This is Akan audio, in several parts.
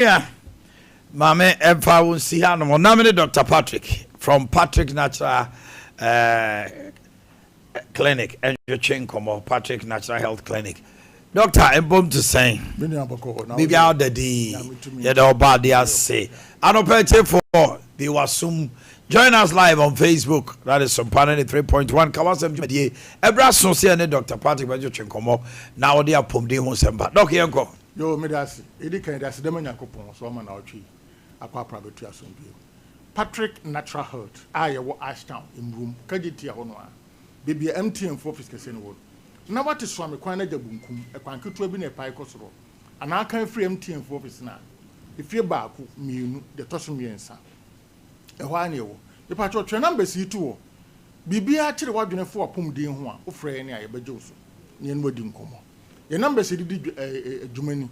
Nua, maame ɛmfa wo nsi ha nom. Na me ne Dr. Patrick from Patrick Natural Clinic ɛntwetwe nkɔmmɔ, Patrick Natural Health Clinic. Doctor, mbom te sɛn? Me nua, bɔkɔ na. Biribiara da din. Yɛda ɔba ade ase. Anɔpɛ tiefoɔ bi wasom, join us live on Facebook, that is Sompa 93.1 Kawasɛm dwumadie. Ɛberɛ aso sɛ yɛne Dr. Patrick bɛtwetwe nkɔmmɔ na wɔde apɔmuden ho nsɛm ba. Doc, yɛnkɔ. Yo, mede ase. Ɛdi kan, yɛde ase dɛm Nyankopɔn so ɔma na ɔtwe akɔ apra bɛtu asomdwe. Patrick Natural Health a yɛwɔ Ashtown Mmurom kagye tia hɔ no a, baabi a MTN fo office kɛseɛ no wɔ no, na wate Soame kwan no agya bunkum, ɛkwan ketewa bi na ɛpae kɔ soro anaa kan firi MTN fo office no a, efie baako, mmienu, deɛ ɛtɔ so mmiɛnsa, ɛhɔ a ne ɛwɔ. Mepakyɛ, ɔtwerɛ numbers yi to hɔ. Biribiara kyerɛ w'adwene fo apɔmuden ho a, wofrɛ yɛn a, yɛbɛgye wo so ne yɛn wadi nkɔmmɔ. Yɛn numbers yi didi adwuma ni,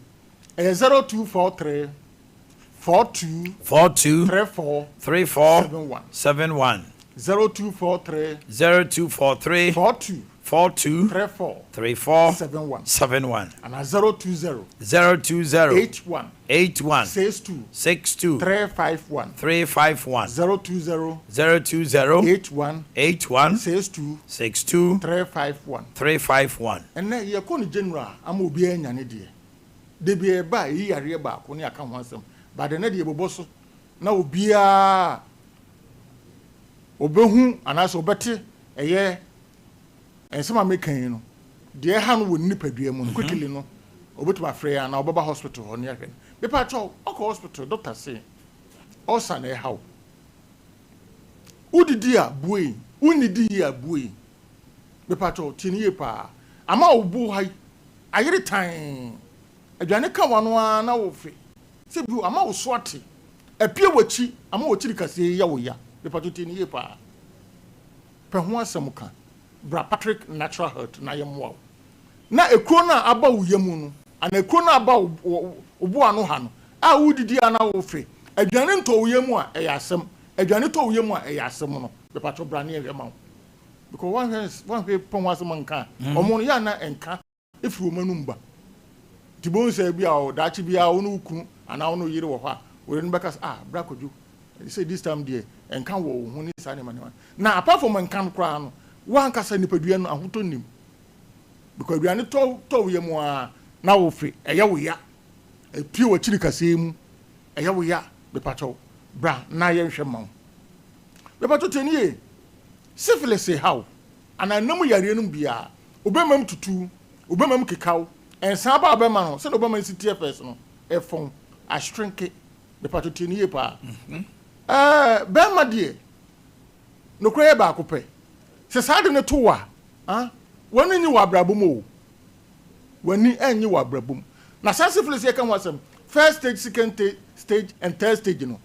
ɛyɛ 0243 42 42 34 34 71. 71. 0243 0243 42 42 34 34 71. 71. Ana 020 020 81 81 62 62 351. 351. 020 020 81 81 62 62 351. 351. Ɛnɛ yɛkɔ no general ama obiara anya ne deɛ. De bi ɛba a, ɛyi yareɛ baako ne aka ho asɛm, but ɛnɛ deɛ, yɛbɛbɔ so na obiara obɛhu anaasɛ ɔbɛte. Ɛyɛ nsɛm a meka yi no deɛ, ɛha no wɔ ne nipadua mu no, quickly no obɛtumi afrɛ yɛn anaa ɔbɛba hospital hɔ ne ahwɛ no. Mepa kyɛw, ɔkɔ hospital, doctor se ɔsa na ɛha wo. Wodidi a bue, wonnidi yie a bue. Mepa kyɛw, tie ne yie paa. Ama wo bo ha yi ayere tan, aduane ka wano ara na wo fe sɛ bi ama wo so ate apie w'akyi, ama w'akyiri kaseɛ yi yɛ wo ya. Mepa kyɛw, tie ne yie paa. Pɛ ho asɛm ka, bra Patrick Natural Health na yɛmmoa wo na ekuro no a aba wo yam no ana ekuro no a aba wo bo ano ha no a, wodidi a na wo fe, aduane ntɔ wo yam a, ɛyɛ asɛm. Aduane tɔ wo yam a, ɛyɛ asɛm no. Mepa kyɛw, bra ne yɛhwɛ ma wo, because wanhwɛ pɛ ho asɛm nka a, ɔmo no yɛ ana nka efiri wɔn anum ba. Nti bohu sɛ bi a ɔ daakye bi a, wo ne wo kunu anaa wo ne wo yere wɔ hɔ a, wo yere no bɛka sɛ, "Ah, bra Kwadwo, sɛ this time deɛ, nka wɔ wo ho." Ne saa nneɛma. Na apart from nka no koraa no, wankasa nipadua no ahotɔ nim, because aduane tɔ wo yam a na wo fe, ɛyɛ wo ya, epie wɔ akyiri kaseɛ mu, ɛyɛ wo ya. Mepakyɛw, bra na yɛnhwɛ ma wo. Mepakyɛw, tie nie. Syphilis haw anaa nam yareɛ no biara, obɛma mu tutu, obɛma mu kekaw, ɛnsan ba ɔbɛma no sɛdeɛ ɔbɛma no si teɛ first no, ɛfɔn ashrink. Mepakyɛw, tie nie paa. Bɛrima deɛ, nokorɛ yɛ baako pɛ sɛ saa de ne to wa ah, wɔn nyi wɔ abrabɔ mu o, w'ani ɛnyi wɔ abrabɔ mu. Na saa syphilis yɛ ka ho asɛm, first stage, second stage and third stage no,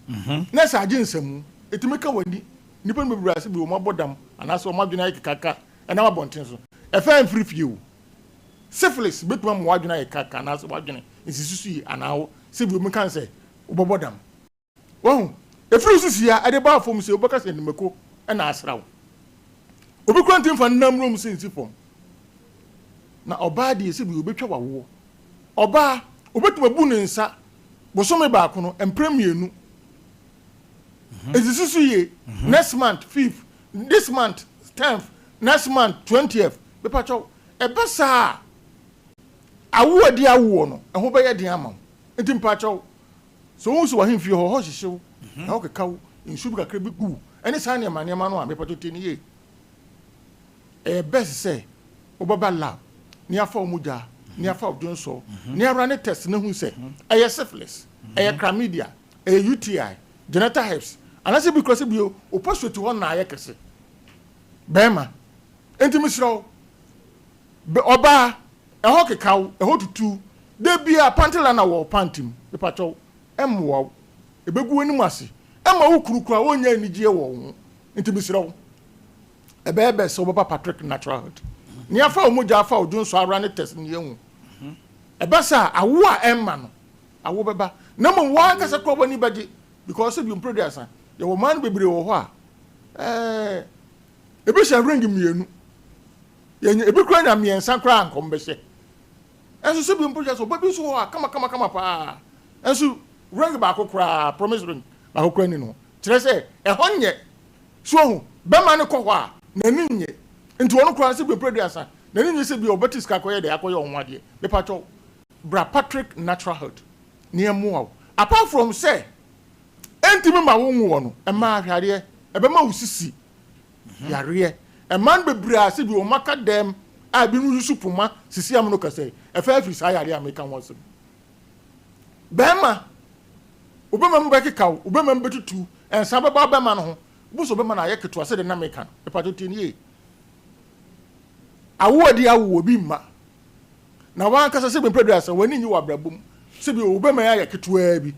na sɛ agye nsɛmu, etumi ka w'ani. Nipa no bebree ase bi, wɔn abɔ dam anaasɛ wɔn adwene ayɛ kekaka ɛnam abɔnten so, ɛfɛn mfiri fie o. Syphilis betumi ama w'adwene ayɛ kaka anaasɛ w'adwene nsisi so yi, anaa sɛ bi omi kan sɛ wobɛbɔ dam. Wɔn efiri sisi a ɛde ba fam sɛ wobɛka sɛ nimako ɛna asra wo. Obi kura ntumi fa nam rom sɛ nsi fam. Na ɔbaa deɛ, sɛ bi obetwa wawoɔ, ɔbaa obetumi abu ne nsa bosome baako no mpere mmienu, esisi so yie, next month 5th, this month 10th, next month 20th. Mepakyɛw, ɛbɛ saa awoɔ di awoɔ no, ɛho bɛyɛ den ama wo. Nti mpakyɛw, sɛ ohun sɛ wahemfie hɔ hyehyew ɛhɔ kekaw, nsuo bi kakra bi gu ɛne saa nneɛma no a, mepakyɛw, tie ne yie. Ɛyɛ best sɛ wobɛba lab ne afa wo mogya ne afa wo dwonsɔ ne awura ne test ne hu sɛ ɛyɛ syphilis, ɛyɛ chlamydia, ɛyɛ UTI, genital herpes, anaasɛ bi kura sɛ bio o prostate hɔ na ayɛ kɛse. Bɛrima, nti mesrɛ wo, ɔbaa ɛhɔ kekaw, ɛhɔ tutu de bia panty liner wɔ panty mu, mepakyɛw, ɛmmoa wo, ɛbɛgu w'anim ase, ɛma wo kuru kura wɔnyɛ anigyeɛ wɔ wo ho. Nti mesrɛ wo, ɛbɛyɛ bɛ sɛ wobɛba Patrick Natural Health ne afa wo mogya, afa wo dwonsɔ, awura ne test ne yɛhu. Ɛbɛ sɛ awo a ɛmma no awo bɛba, na mmom wɔn kora w'ani bɛgye, because bi mpere yɛwɔ mmaa no bebree wɔ hɔ a, ebi hyɛ ring mmienu, yɛnya ebi kura nya mmiɛnsa koraa nkɔm bɛhyɛ. Ɛnso sɛ bi mpo hyɛ sɛ ɔba bi nso wɔ hɔ a kama kama kama paa, ɛnso Ring baako koraa, promise ring baako koraa ni no. Kyerɛ sɛ ɛhɔ nyɛ. So ohu, bɛrima no kɔ hɔ a, n'ani nnye. Nti ɔno koraa sɛ bi mpere 30, n'ani nnye sɛ bi ɔbɛte sika akɔyɛ dɛ, akɔyɛ ɔho adeɛ. Mepakyɛw, bra Patrick Natural Health na yɛmmoa wo. Apart from sɛ ɛntumi ma wo nwoɔ no, ɛma ahwɛ adeɛ, ɛbɛma wo sisi yareɛ. Mmaa no bebree a sɛ bi wɔn aka dɛm a ebinom yusu poma sisi amono kasa yi, ɛfɛ afiri saa yareɛ a meka ho asɛm. Bɛrima, obɛma mu bɛkeka wo, obɛma mu bɛtutu, nsa bɛba bɛrima no ho, bo so bɛrima no ayɛ ketewa sɛdeɛ na meka no. Mepakyɛw, tie nie yie. Awo adi awo obi mma. Na wankasa sɛ bi mpɛ duasa, w'ani nye wɔ abrabɔ mu. Sɛ bi obɛma yɛ ayɛ ketewaa bi.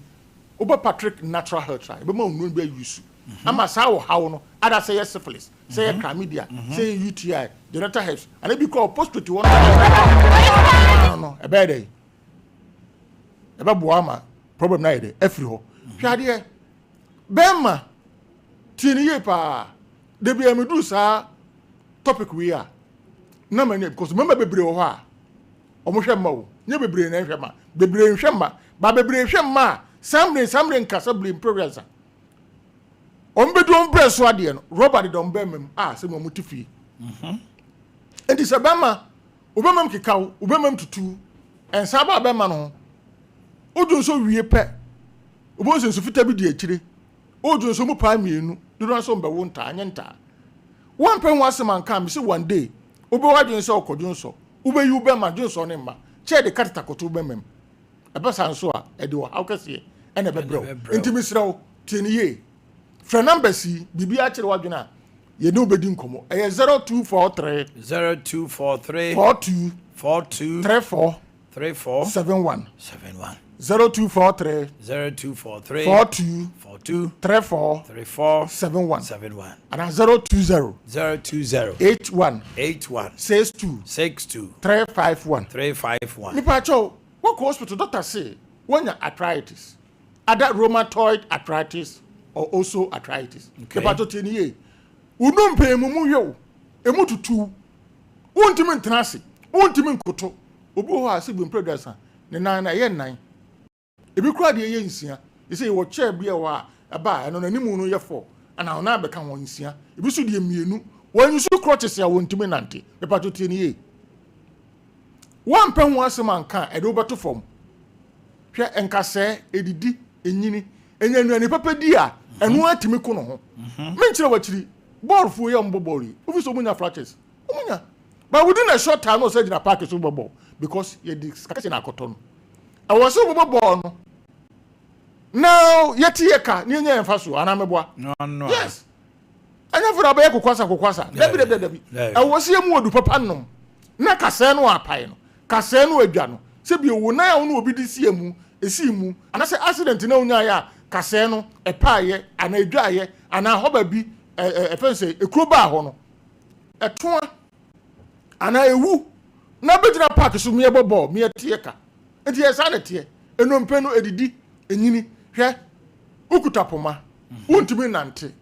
Woba Patrick Natural Health a, ɛbɛma wo nnuro bi ayusu. Ama saa ɔhaw no, ada sɛ yɛ syphilis, sɛ yɛ chlamydia, sɛ yɛ UTI, genital herpes, ana bi kora prostate hɔ no, ɛbɛyɛ dɛ. Ɛbɛboa ama problem no ayɛ dɛ afiri hɔ. Hwɛ adeɛ, bɛrima, tie ne yie paa. Dabi a meduru saa topic wei a, na m'ani, because mmarima bebree wɔ hɔ a, wɔn hwɛ mma o, nye bebree na nhwɛ mma, bebree nhwɛ mma, ba bebree hwɛ mma a, saa mmerɛ nkasa bere mpere wɔn bɛdu wɔn brɛ so adeɛ no, rɔba deda wɔn bɛrima mu a sɛ wɔn ti fie. Nti sɛ bɛrima, obɛrima mu keka wo, obɛrima mu tutu, nsa ba bɛrima no ho, wodwo nso wie pɛ, wobɛhu sɛ nsu fitaa bi di akyire, wodwo nso mu paa mmienu, dodoɔ nso mbɛwo ntaa, nyɛ ntaa. Wampɛ ho asɛm anka me sɛ one day, wobɛwɔ adwene sɛ ɔkɔ dwonsɔ, wobɛyi wo bɛrima dwonsɔ ne mma, kyɛ de catheter kɔto wo bɛrima mu. Ɛbɛ saa nso a, ɛde ɔhaw kɛseɛ ɛna ɛbɛbrɛ wo. Nti mesrɛ wo, tie ne yie. Frɛ numbers yi, biribi akyerɛ w'adwene a, yɛne wo bɛdi nkɔmmɔ. Ɛyɛ 0243 0243 42 42 34 34 71. 71. 0243 0243 42 42 34 34 71. 71. Ana 020 020 81 81 62 62 351. 351. Nipa kyɛw, wɔkɔ hospital, doctor say wɔnya arthritis, either rheumatoid arthritis or also arthritis. Nipa kyɛw, tie ni yie. Wo ndompe mu yɛ o, emu tutu, wontumi ntena ase, wontumi nkoto. Obi wɔ hɔ a sɛ bi mpere 30, ne nan na ɛyɛ nnan, ebi kura deɛ ɛyɛ nsia. Ɛsɛ yɛwɔ chair bi a ɛwɔ a ɛba a ɛno n'anim no yɛ fɔ ana ɔnan abɛka wɔn nsia, ebi nso deɛ mmienu, wɔn nso crutches a wɔntumi nante. Nipa kyɛw, tie ni yie. Wɔmpɛ ho asɛm anka a, ɛde wobɛto fam. Hwɛ, nkasɛɛ edidi enyini, enya nnuane papa di a, ɛno atumi ko no ho. Menkyerɛ w'akyiri bɔɔlfoɔ yi a wɔbɔ bɔɔl yi, ofi sɛ ɔmo nya fractures, ɔmo nya, but within a short time na ɔsɛ gyina park so bɔ bɔɔl, because yɛde sika kɛseɛ na akɔtɔ no. Ɛwɔ sɛ wɔbɔ bɔɔl no na yɛte yɛ ka ne yɛnya yɛn fa so anaa mɛboa? No. Yes, ɛnyɛ fɛ ɔbɛyɛ kokwasa kokwasa. Dabi, dabi, dabi. Ɛwɔ sɛ yɛmu odu papa nom na kasɛɛ no apae no, kasɛɛ no adwa no, sɛ bi owo nan a wo ne obi de si mu esi mu, anaasɛ accident na onyaeɛ a kasɛɛ no ɛpaeɛ anaa edwaeɛ anaa hɔ baabi ɛ ɛ ɛfɛn sɛ ekuro baa hɔ no ɛtoa anaa ewu na bɛgyina park so miɛ bɔ bɔɔl miɛ teɛ ka. Nti yɛ saa na teɛ. Enompe no edidi enyini. Hwɛ, wokuta poma, wontumi nante,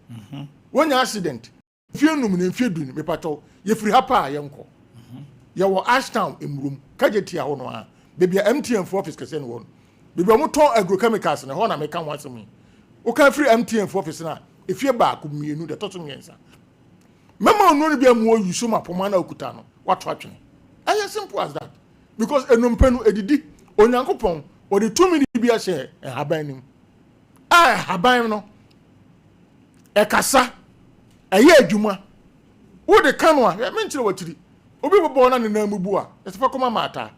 wonya accident mfie 5 ne mfie 10 ni, mepatɔw, yɛfiri ha paa, yɛnkɔ. Yɛwɔ Ashtown Emurom, Kagye tia hɔ no a, baabi a MTN fo office kɛseɛ no wɔ no, baabi a wɔtɔn agrochemicals no, ɛhɔ na meka ho asɛm yi. Woka firi MTN fo office no a, efie baako, mmienu, deɛ ɛtɔ so mmiɛnsa. Mɛma onnuro no bi amu oyi so ma poma na okuta no wato atwene. Ɛyɛ simple as that, because enompe no edidi. Onyankopɔn wɔde tumi no bi ahyɛ nhaban no mu a nhaban no ɛkasa, ɛyɛ adwuma. Wode ka no a, menkyerɛ w'akyiri. Obi bɔbɔ na ne nan mu bu a, ɛsɛ fa kɔma maataa,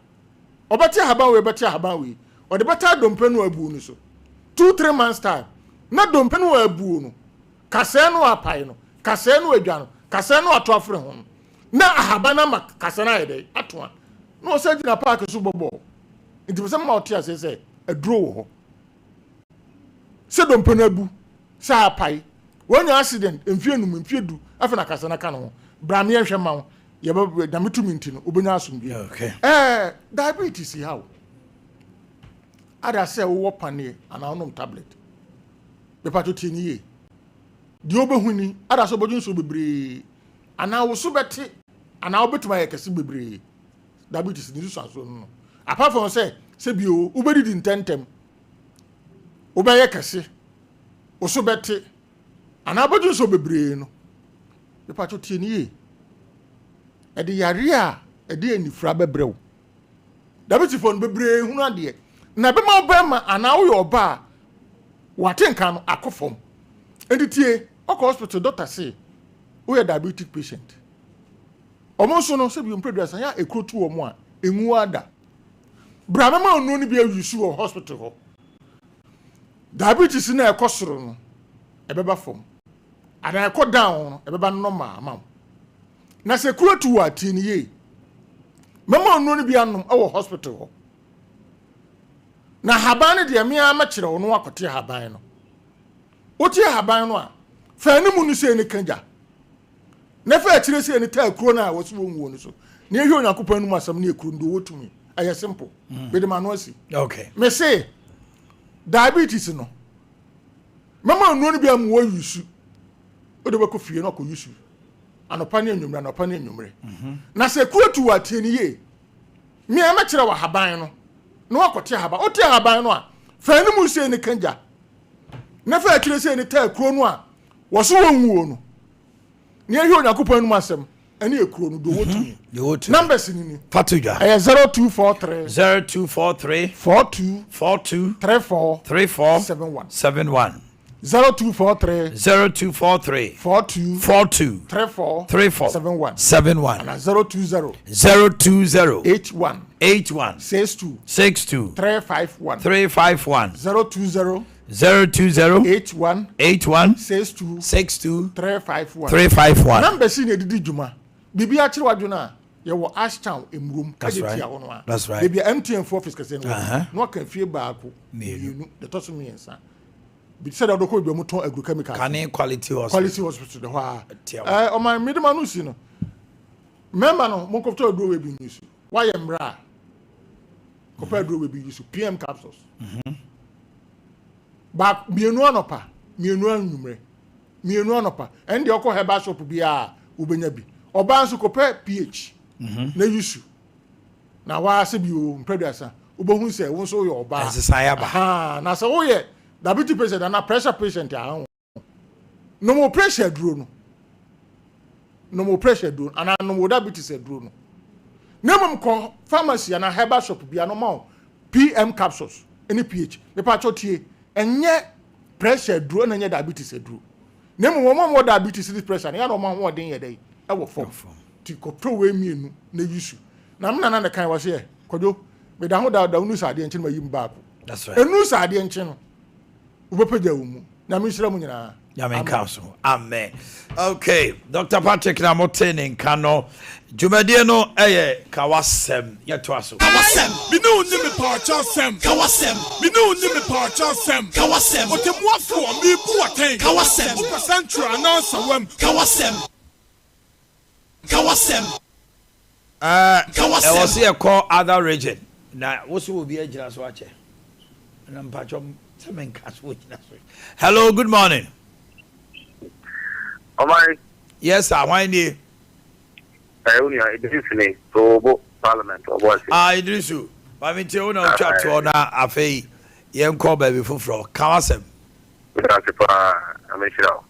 ɔbɛte ahaban wei, bɛte ahaban wei, ɔde bɛta dompe no abuo no so. 2, 3 months time na dompe no abuo no, kasɛɛ no apae no, kasɛɛ no adwa no, kasɛɛ no ato afere ho no, na ahaban no ama kasɛɛ no ayɛ dɛ atoa na ɔsɛ gyina park so bɔ bɔɔl. Nti sɛ mma ɔte aseɛ sɛ aduro wɔ hɔ sɛ dompe no abu, sɛ apae, wɔnya accident mfie 5, mfie 10, afei na kasɛɛ no aka no ho, bra meɛ nhwɛ ma wo. Yɛbɛ Nyame tumi nti no, wobɛnya asomdwe. Diabetes ha o, ada sɛ wowɔ paneɛ anaa wonom tablet, mepatwo, tie ne yie. Deɛ wobɛhu ni, ada sɛ wobɛdwe nsuo bebree anaa wo so bɛte anaa wobɛtumi ayɛ kɛse bebree. Diabetes ne nsusuansoɔ no, apart from sɛ bio wobɛdidi ntɛntɛm. Wobɛyɛ kɛse, wo so bɛte, anaa wobɛdwo nsɔ bebree no. Mepatwo tie no yie. Ɛde yareɛ a ɛde anifira bɛbrɛ wo. Diabetesfoɔ no bebree hunu adeɛ. Na ɛbɛma wo bɛrima anaa woyɛ ɔbaa a, w'atenka no akɔ fam. Enti tie, ɔkɔ hospital doctor se woyɛ diabetic patient. Wɔn nso no, sɛbi mpɛ duasa yɛ a ekuro tu wɔn a, enwu ara da. Bra mɛma nnuro no bi ayi su wɔ hospital hɔ. Diabetes no a ɛkɔ soro no, ɛbɛba fam. Anaa ɛkɔ down no, ɛbɛba normal ama wo. Na sɛ kuro tu wɔ a, tie no yie. Mɛma nnuro no bi anom wɔ hospital hɔ. Na ahaban no deɛ, me ara mɛkyerɛ wo na woakɔte ahaban no. Wote ahaban no a, fa anim no sei no ka gya. Na fa akyire sei no taa kuro no a wɔsi wɔn wuo no so. Na yɛhwɛ Onyankopɔn anom asɛm ne ekuro no deɛ ɔwɔ tumi. Ɛyɛ simple. Mede m'ano asi. Okay. Me se, diabetes no, mɛma nnuro no bi ama wɔayusu. Wode bɛkɔ fie na wakɔ yusu. Anɔpa ne anwummerɛ, anɔpa ne anwummerɛ. Na sɛ kuro tu wɔ a, tie no yie. Me ara mɛkyerɛ wo ahaban no na woakɔte ahaban. Wote ahaban no a, fa anim sei no ka gya, na fa akyire sei no taa kuro no a wɔso wɔnwuo no. Na yɛhwɛ Onyankopɔn anom asɛm ɛne ekuro no deɛ ɔwɔ tumi. Deɛ ɔwɔ tumi. Numbers no ni. Fa to dwa. Ɛyɛ 0243. 0243. 42. 42. 34. 34. 71. 71. 0243. 0243. 42. 42. 34. 34. 71. 71. Ana 020. 020. 81. 81. 62. 62. 351. 351. 020. 020. 81. 81. 62. 62. 351. 351. Numbers yi na ɛdidi dwuma. Biribi akyerɛ w'adwene a, yɛwɔ Ashtown Emurom That's kagye right. tia hɔ no a. That's right. Baabi a MTN fo office kɛseɛ no wɔ. Na waka fie baako, Mmienu. mmienu, deɛ ɛtɔ so mmiɛnsa. Bi sɛdeɛ wode kɔ baabi a wɔtɔn agrochemicals. Kane Quality Hospital. Quality Hospital de hɔ a. Tia hɔ. Ɔman mede ma no si no. Mmarima no, monkɔtɔ aduro wei bi nyi so. Woayɛ mmerɛ a, kɔpɛ aduro wei bi nyi so. PM capsules. Baako, mmienu anɔpa, mmienu anwummerɛ. Mmienu anɔpa. Ɛno deɛ ɔkɔ herbal shop biara wobɛnya bi. Ɔbaa nso kɔpɛ pH na yi su. Na waa sɛ bi o, mprɛduasa, wobɛhu sɛ wo nso woyɛ ɔbaa. Nsesaeɛ aba. Ahaa, na sɛ woyɛ diabetes patient anaa pressure patient a, ho. Nom wo pressure aduro no. Nom wo pressure aduro anaa nom wo diabetes aduro no. Na mmom kɔ pharmacy anaa herbal shop bi a na ɔma wo PM capsules ne pH. Mepakyɛw tie, ɛnyɛ pressure aduro ɛna ɛnyɛ diabetes aduro. Na mmom wɔn a wɔwɔ diabetes ne pressure no, yɛ na wɔn ahoɔden yɛ dɛn? Ɛwɔ fam. Ti kɔtɔ wei mmienu na yi su. Na me nana na kan wɔ se yɛ, Kwadwo, meda ho da da wonu sɛ adeɛ nkye no ma yi mu baako. That's right. Enu sɛ adeɛ nkye no, wobɛpagya wo mu. Nyame nhyira mu nyinaa. Nyame nka so. Amen. Okay, Dr. Patrick na mote ne nka no. Dwumadie no ɛyɛ Kawasɛm. Yɛtoa so. Kawasɛm. Me ne wo ni me paakyɛ asɛm. Kawasɛm. Me ne wo ni me paakyɛ asɛm. Kawasɛm. Ɔtɛmmuafoɔ, merebu wo atɛn. Kawasɛm. Wopɛ sɛnkyerɛ anaa nsawam. Kawasɛm. Kawasɛm. Ɛwɔ sɛ yɛkɔ other region na wo so obi agyina so akyɛ na mpakyɛ sɛ menka so ogyina so. Hello, good morning. Ɔman. Yes sir, hwan nie? Ɛyɛ wo nua Idrisu ni, Tobo Parliament, Ɔboase. Ah, Idrisu, ma me ntie wo na wotwa toɔ na afei yɛnkɔ baabi foforɔ. Ka w'asɛm. Meda ase paa, Nyame nhyira wo.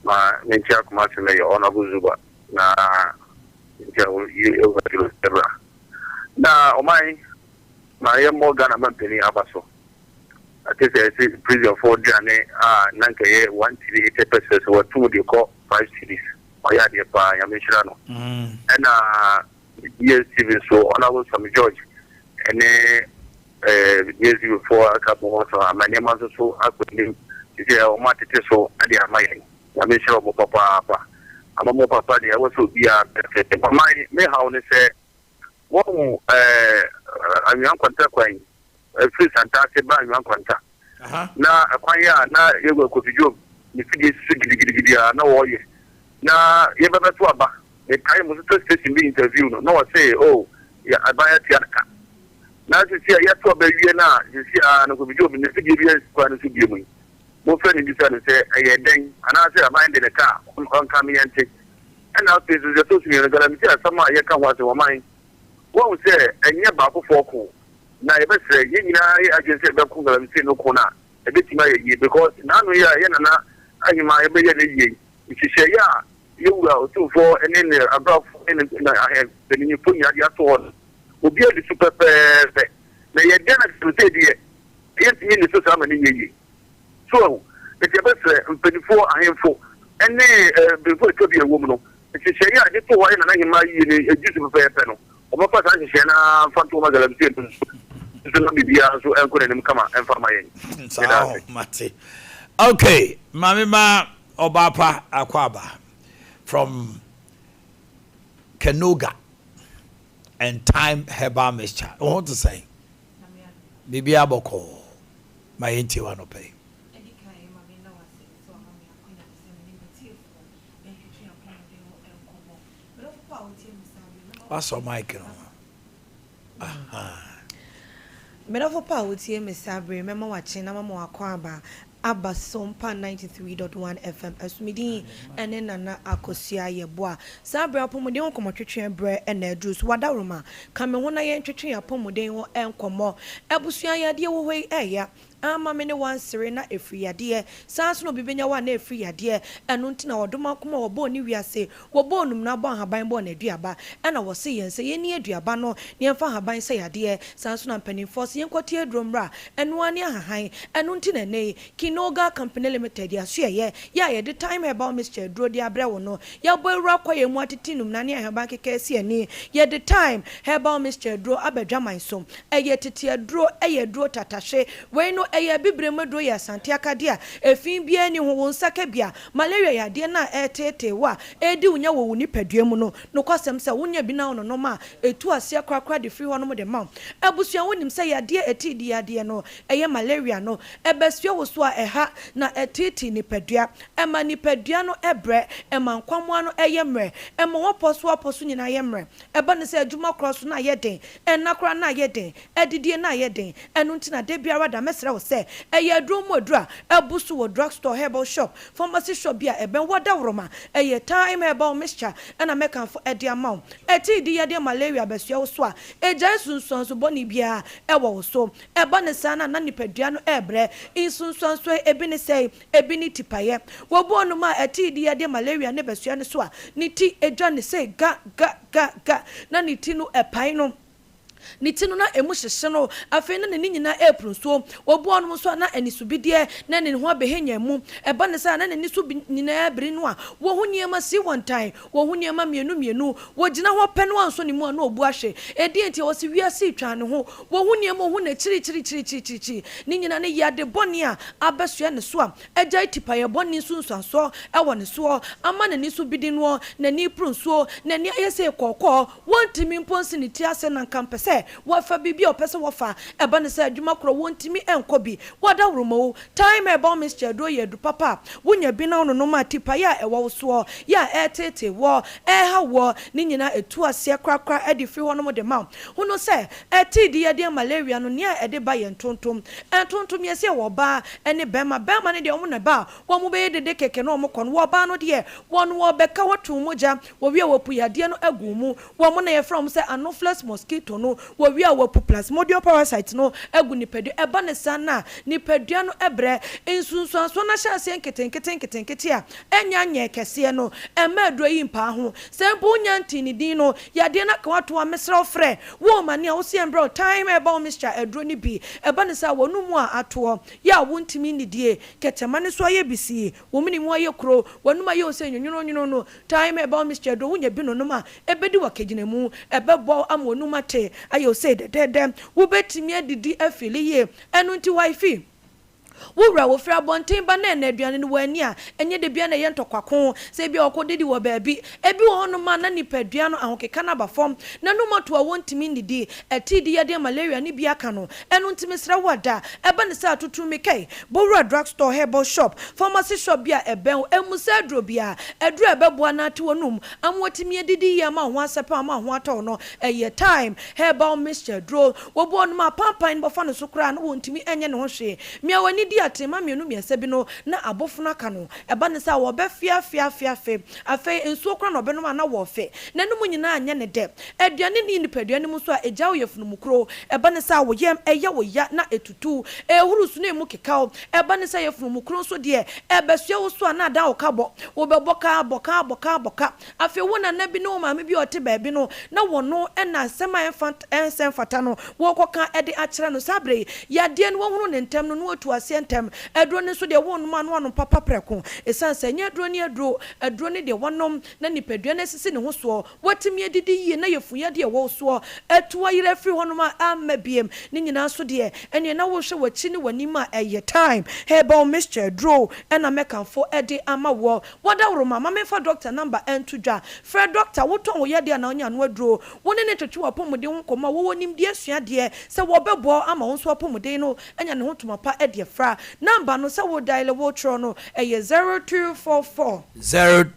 Ma menkyia Kumasi Mayor, Honourable Zuba, na menkyia wo Ewura Julius Debra. Na ɔman, ma yɛmmɔ Ghana mampanin aba so. Ate sɛ ɛse prisonfoɔ aduane a na nka ɛyɛ one cedi 80 pesewas, wɔatum de kɔ 5 cedis. Ɔyɛ adeɛ paa, Nyame nhyira no. Ɛna DSTV nso, Honourable Sammy George ɛne DSTV foɔ aka bɔ ho so ama nneɛma nso so akɔ anim. Te sɛ wɔn atete so de ama yɛn. Nyame nhyira wɔn papaapa. Ama mo papa deɛ ɛwɔ sɛ obiara bɛte. Ɔman, me haw ne sɛ wɔn anwea nkwanta kwan ɛfiri Santase ba anwea nkwanta. Na ɛkwan yi a na yɛwɔ Kofi Job ne fidie si so gidigidigidi a na wɔreyɛ. Na yɛbɛbɛto aba. Mekae mo so station bi interview no na wɔse oh yɛ aban atua ne ka. Na sisi a yɛato aba awie no a sisi a no Kofi Job ne fidie bi ansi kwan no so bio mu yi. Momfrɛ no bisa no sɛ ɛyɛ dɛn anaasɛ aban de ne ka a ɔnka me yɛnte. Ɛna afei nso deɛ ɛtɔ so mmienu galamsey asɛm a yɛka ho asɛm ɔman wɔahu sɛ ɛnyɛ baakofoɔ ko na yɛbɛsrɛ yɛn nyinaa yɛ adwene sɛ yɛbɛko galamsey no ko no a. ɛbɛtumi ayɛ yie because n'ano yi a yɛ nana ahema yɛbɛyɛ no yie nhyehyɛeɛ a yɛwura Otumfoɔ ne ne abrafo ne ne ahempanyinfoɔ nyinaa de ato hɔ no, obiara di so pɛpɛɛpɛ. Na yɛ dɛn na galamsey deɛ yɛntumi nni so saa ma no nyɛ yie? So ahu? Nti yɛbɛsrɛ mpanimfoɔ, ahemfo ne mpanyinfoɔ a ɛtwa bi a ɛwɔ mu no, nhyehyɛeɛ a yɛde too hɔ a yɛ nana ahemmaa yie no ɛdi so pɛpɛɛpɛ no, wɔmfa saa nhyehyɛeɛ no ara mfa nto hɔ ma galamsey no nso na biribiara nso nkɔ n'anim kama mfa mma yɛn. Saa Yɛda o, ase. mate. Okay, maame ma ɔbaa pa akɔ from Kenoga and Thyme Herbal Mixture. Wo ho te sɛn? Biribiara bɔkɔɔ. Ma yɛntie wo anɔpa yi. Edi kan, ma menna wo ase sɛ woama me akwanya no sɛ me ne m'atiefoɔ ntwetwe apɔmuden ho nkɔmmɔ. Me dɔfo pa a wotie me saa bere yi, mɛma wo Wasɔ mic no ho. Aha. Me dɔfo pa a wotie me saa bere yi, mɛma wakye na mama wakɔ aba Sompa 93.1 FM ɛso. Me din ɛne Nana Akosua Yɛboa. Saa bere apɔmuden ho nkɔmmɔtwetwe berɛ na aduru so. Wadaworoma, ka me ho na yɛntwetwe apɔmuden ho nkɔmmɔ. Abusua, yadeɛ wɔ hɔ yi ɛɛya. Ama me ne wansere na ɛfiri yadeɛ. Saa nso na obi bɛnya wo a na ɛfiri yadeɛ. Ɛno nti na wɔdom akoma a wɔbɔɔ ne wiase, wɔbɔɔ num na abɔ ahaban bɔɔ n'aduaba. Ɛna wɔse yɛn sɛ yɛnni aduaba no na yɛmfa ahaban sɛ yadeɛ. Saa nso na mpanimfoɔ sɛ yɛnkɔte aduro mmra. Ɛno ara ne ahahan. Ɛno nti na ɛnnɛ yi, Kinoga Company Limited asoɛyɛ yɛ a yɛde Thyme Herbal Mixture aduro de abrɛ wo no, yɛabɔ awura kɔ yɛn mu atete num na ne ahaban keka asi ani. Yɛde Thyme Herbal Mixture aduro aba adwaman so. Ɛyɛ tete aduro, ɛyɛ aduro tatahwe. Wei no, ɛyɛ abibire mu aduro, yɛ Asante akadeɛ a efi biara nni ho. Wo nsa ka bi a, malaria yadeɛ no a ɛreteetee wo a ɛredi wo nya wɔ wo nipadua mu no, nokwasɛm sɛ wonya bi na wononom a, ɛtu aseɛ korakora de firi hɔnom de ma wo. Abusua, wonim sɛ yadeɛ a ɛtee di yadeɛ no, ɛyɛ malaria no, ɛbɛsoɛ wo so a ɛha na ɛteetee nipadua. Ɛma nipadua no brɛ, ɛma nkwammoa no yɛ mmerɛ, ɛma wɔpɔ so apɔ so nyinaa yɛ mmerɛ. Ɛba no sɛ adwuma korɔ so no ayɛ den, ɛnna koraa no ayɛ den, adidie no ayɛ den. Ɛno nti na da biara da mɛsrɛ wo sɛ, ɛyɛ aduro mu aduro a abu so wɔ drug store, herbal shop, pharmacy shop bi a ɛbɛn wo adaworoma. Ɛyɛ Thyme Herbal Mixture ɛna mɛkamfo ɛde ama wo. Ɛte di yadeɛ malaria bɛsoɛ wo so a, ɛgyae nsunsuanso bɔne biara ɛwɔ wo so. Ɛba no saa no a na nipadua no ɛrebrɛ. Nsunsuansoɔ ebi ne sɛe, ebi ne tipaeɛ. Wɔbu ɔnom a ɛte di yadeɛ malaria ne bɛsoɛ no so a, ne ti edwa ne sɛ ga ga ga ga na ne ti no ɛpae no. Ne ti no na emu hyehye no. Afei na n'ani nyinaa ɛrepuru nsuo. Wɔbu ɔnom nso a na anisobideɛ na ne ho abɛhenya mu. Ɛba ne saa na n'ani so nyinaa biri no a, wɔhu nneɛma si wɔn ntan, wɔhu nneɛma mmienu mmienu. Wɔgyina hɔ pɛ no anso ne mu a na ɔbu ahwe. Ɛdeɛ nti a wɔsi wiase twa ne ho. Wɔhu nneɛma ohu n'akyirikyirikyirikyirikyiri. Ne nyinaa ne yade bɔne a abɛsoɛ ne so a agyae tipaeɛ bɔne nsunsuansoɔ ɛwɔ ne soɔ ama n'ani so bidi noɔ, n'ani puru nsuo, n'ani ayɛ sɛ kɔkɔɔ. Wɔntumi mpo nsi ne ti ase na nka mpɛ sɛ wɔfa biribi a ɔpɛ sɛ wɔfa. Ɛba ne sɛ adwuma korɔ wɔntumi nkɔ bi. Wɔdaworo wo Thyme Herbal Mixture aduro yɛ adu papa a wonya bi na wononom a tipaeɛ a ɛwɔ wo soɔ yɛ a ɛreteetee wɔ ɛreha wɔ ne nyinaa ɛtu aseɛ korakora ɛde firi hɔnom de ma wo. Hunu sɛ ɛte di yadeɛ malaria no nea ɛde ba yɛ ntontom. Ntontom yɛ sɛ wɔ ɔbaa ne bɛrima. Bɛrima no deɛ wɔn na ba a wɔn bɛyɛ dede kɛkɛ na wɔn kɔ no. Wɔ ɔbaa no deɛ wɔn wɔbɛka wɔto mogya wɔwie a wɔpu yadeɛ no agu mu. Wɔn na yɛfrɛ wɔn sɛ Anopheles mosquito no. Wɔwie a wɔpu Plasmodium parasite no agu nipadua. Ɛba ne saa na nipadua no ɛbrɛ nsunsuansoɔ no ahyɛ aseɛ nketenkete nketenkete a ɛnya nyɛ kɛseɛ no. Ɛmma aduro yi mpaa ho. Sɛ mpo wonya ntii ne din no, yadeɛ no aka wato a, mesrɛ wo frɛ wo ma nea wosi ɛmbrɛ wo Thyme Herbal Mixture aduro no bi. Ɛba ne saa wɔn mu a atoɔ yɛ a wontumi nnidie, kɛtɛma no so ayɛ bisii, wɔn mu ne mu ayɛ kuro, wɔnum ayɛ wo sɛ nwonwononwono no. Thyme Herbal Mixture aduro wonya bi nonom a ɛbɛdi wɔ kegyina mu, ɛbɛbɔ ama wɔnum ate ayɛ wo sɛ dɛdɛɛdɛ. Wobɛtumi adidi afili yie. Ɛno nti waifi wowura wofiri abɔnten ba na ɛna aduane no wɔ a ɛnyɛ de bia na ɛyɛ ntɔkwako sɛ ebi a ɔkɔ didi wɔ baabi. Ebi wɔ hɔnom a na nipadua no ahokeka no aba fam na num ato a wɔntumi nnidi. Ɛte di yadeɛ malaria ne bi aka no. Ɛno nti mesrɛ wo ada ɛba ne sɛ atoto mi kɛi bowura drug store, herbal shop, pharmacy shop bi a ɛbɛn wo emu sɛ aduro bi a aduro a ɛbɛboa na ate wɔnum ama wɔtumi adidi yie ama wo ho asɛpɛ ama wo ho atɔ no. Ɛyɛ Thyme Herbal Mixture aduro. Wɔbu ɔnom a pampan no bɔfa no so koraa na wɔntumi ɛnyɛ ne ho hwee. Mmea w'ani. Wɔdidi atenema mmienu mmiɛnsa bi no, na abofono aka no. Ɛba no saa a, wɔbɛfe afe afe afe. Afei nsuo koraa na ɔbɛnom a na wɔrefe. N'anom nyinaa nyɛ no dɛ. Aduane nni nipadua no mu nso a, egyae wo yafunu mu kuro. Ɛba no saa a, wo yam yɛ wo ya na etutu. Ehuru so na emu keka wo. Ɛba no sɛ yafunu mu kuro nso deɛ, ɛbɛsoɛ wo so a na adan wo kabɔ. Wobɛbɔ ka, abɔ ka, abɔ ka, abɔ ka. Afei wo nana bi ne wo maame bi a ɔte baabi no, na wɔno na asɛm a ɛmfa ɛnsɛ mfata no wɔrekɔka de akyerɛ no. Saa berɛ yi, yadeɛ no wahunu no ntɛm no, na watu aseɛ ntɛm. Aduro no nso deɛ, wonom a na wanom papa prɛko. Ɛsiane sɛ ɛnyɛ aduro ne aduro, aduro ne deɛ wanom na nipadua no asisi ne ho soɔ, watumi adidi yie na yafunu yadeɛ a ɛwɔ wo soɔ atu ayera afiri hɔnom a amma biom. Ne nyinaa nso deɛ, ɛnneɛ na wohwɛ w'akyi ne w'anim a, ɛyɛ Thyme Herbal Mixture aduro na mɛkamfo de ama woɔ. Wɔdawuroma, ma memfa dɔkta namba nto dwa. Frɛ dɔkta, wotɔn wo yadeɛ anaa wonya ano aduro. Wo ne no twetwe w'apɔmuden ho nkɔmmɔ a wɔwɔ nimdeɛ sua adeɛ sɛ wɔbɛboa wo ama wo nso w'apɔmuden no anya ne ho ntoma pa de afira. Namba no, sɛ wo diale woretwerɛ no, ɛyɛ 0244.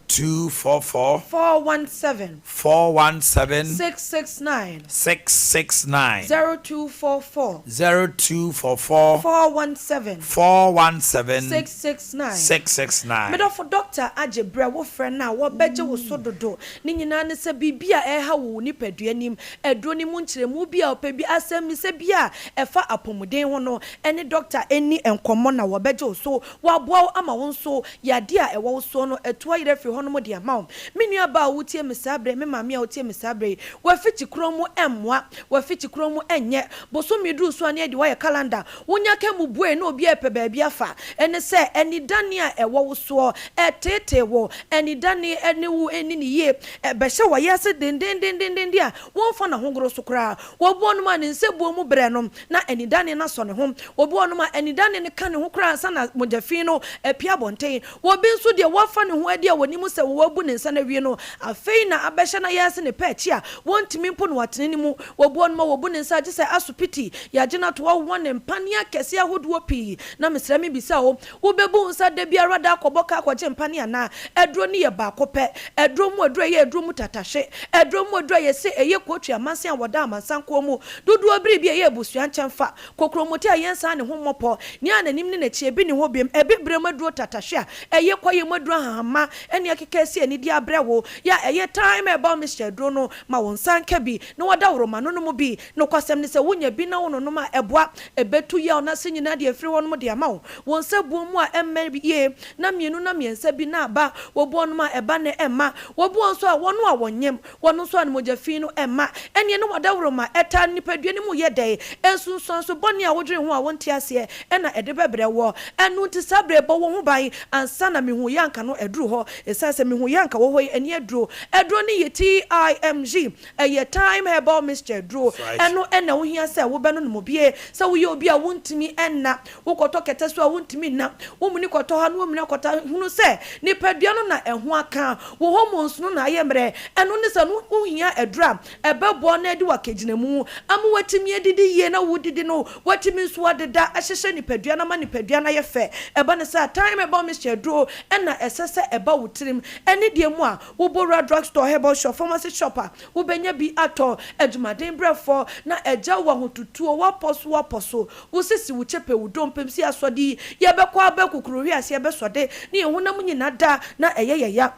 0244. 417. 417. 669. 669. 0244. 0244. 417. 417. 669. 669. Me dɔfo dɔkta agye berɛ wo frɛ no a wɔbɛgye wo so dodo. Ne nyinaa ne sɛ biribi a ɛreha wo wo nipadua nim, aduro no mu nkyerɛmu bi a wopɛ bi, asɛmmisa bi a ɛfa apɔmuden ho no, ɛne dɔkta nni nkɔmmɔ na wɔbɛgye wo so. Wɔaboa wo ama wo nso yadeɛ a ɛwɔ wo soɔ no atu ayera afiri hɔnom de ama wo. Me nua baa a wotie me saa berɛ yi, me maame a wotie me saa berɛ yi, w'afikyi korɔ mu mmoa, w'afikyi korɔ mu nyɛ. Bosome duru so a ne yɛde wo ayɛ calendar. Wonya ka mu bue na obiara repɛ baabi afa. Ɛne sɛ, anidane a ɛwɔ wo soɔ reteetee wo, anidane ne wo nni no yie, ɛbɛhyɛ w'ayaase dendenndenden a womfa no ahohoro so koraa. Obi wɔ hɔnom a ne nsabuo mu brɛ no na anidane no asɔ ne ho. Obi wɔ hɔnom a anidane no ka ne ho koraa ansa na mogya fi no apue abɔnten. Obi nso deɛ wafa ne ho adi a ɔnim sɛ wɔabu ne nsa no awie no, afei na abɛhyɛ n'ayaase ne pɛ akyi a wɔntumi mpo no atene ne mu. Obi wɔ hɔnom a wɔbu ne nsa a gye sɛ asopiti, yɛagye no ato hɔ, wɔwɔ no mpaneɛ akɛseɛ ahodoɔ pii. Na mesrɛ mebisa wo, wobɛbu wo nsa da biara da akɔbɔ ka akɔgye mpaneɛ anaa? Aduro no yɛ baako pɛ. Aduro mu aduro a ɛyɛ aduro mu tatahwe. Aduro mu aduro a yɛse ɛyɛ kootwi amansan a wɔda amansankoɔ mu dodoɔ biribi a ɛyɛ abusua nkyɛnfa. Kokromoti a yɛnsan ne ho mmɔ pɔ, nea n'anim ne n'akyi ebi nni hɔ biom, abibire mu aduro tatahwe a ɛyɛ kwaeɛ mu aduro ahahamma ne ɛkeka asi ani de abrɛ wo, yɛ a ɛyɛ thyme herbal mixture aduro no, ma wo nsa nka bi na wɔdaworo ma no nom bi. Nokwasɛm ne sɛ wonya bi na wononom a, ɛboa. Ɛbɛtu yaw no ase nyinaa de afiri hɔnom de ama wo. Wo nsa buo mu a ɛmmɛ yie, na mmienu na mmiɛnsa bi na aba. Wobu wɔnom a ɛba na ɛmma. Wobu wɔn nso a wɔn a wɔnyem. Wɔn nso a ne mogya fi no mma. Ɛnneɛ na w'adaworoma ɛtaa nipadua no mu yɛ dɛn? Nsunsuanso bɔne a wodwene ho a wonte aseɛ na ɛde bɛbrɛ woɔ. Ɛno nti saa berɛ yi bɔ wo ho ban ansa na mehu yɛ anka no aduru hɔ. Ɛsiane sɛ mehu yɛ anka wɔ hɔ yi ɛne aduro. Aduro no yɛ TIMG. Ɛyɛ Thyme Herbal Mixture aduro. Ɛno na wohia sɛ wobɛnonom bie. Sɛ woyɛ obi a wontumi nna, wokɔtɔ kɛtɛ so a wontumi nna, womuni kɔtɔ ha na womuni akɔtɔ ha, hunu sɛ nipadua no na ɛho aka, wo hormones no na ayɛ mmerɛ. Ɛno ne sɛ no wohia aduro a ɛbɛboa na adi wo akagyinamu ama woatumi adidi yie na wodidi no woatumi nso adeda ahyehyɛ nipadua no ama nipadua no ayɛ fɛ. Ɛba no saa a, Thyme Herbal Mixture aduro na ɛsɛ sɛ ɛba wo tirim. Ɛne deɛ mu a wobɔ wura drugstore, herbal shop, pharmacy shop a, wobɛnya bi atɔ. Adwumaden brɛfoɔ na agya wo ahotutuo, woapɔ so woapɔ so, Wo sisi, wo kyɛpɛ, wo dompe, msi asɔde yi, yɛbɛkɔ abɛ kukuruhwe ase yɛbɛsɔde, ne yɛn honam nyina da na ɛyɛ yɛ ya.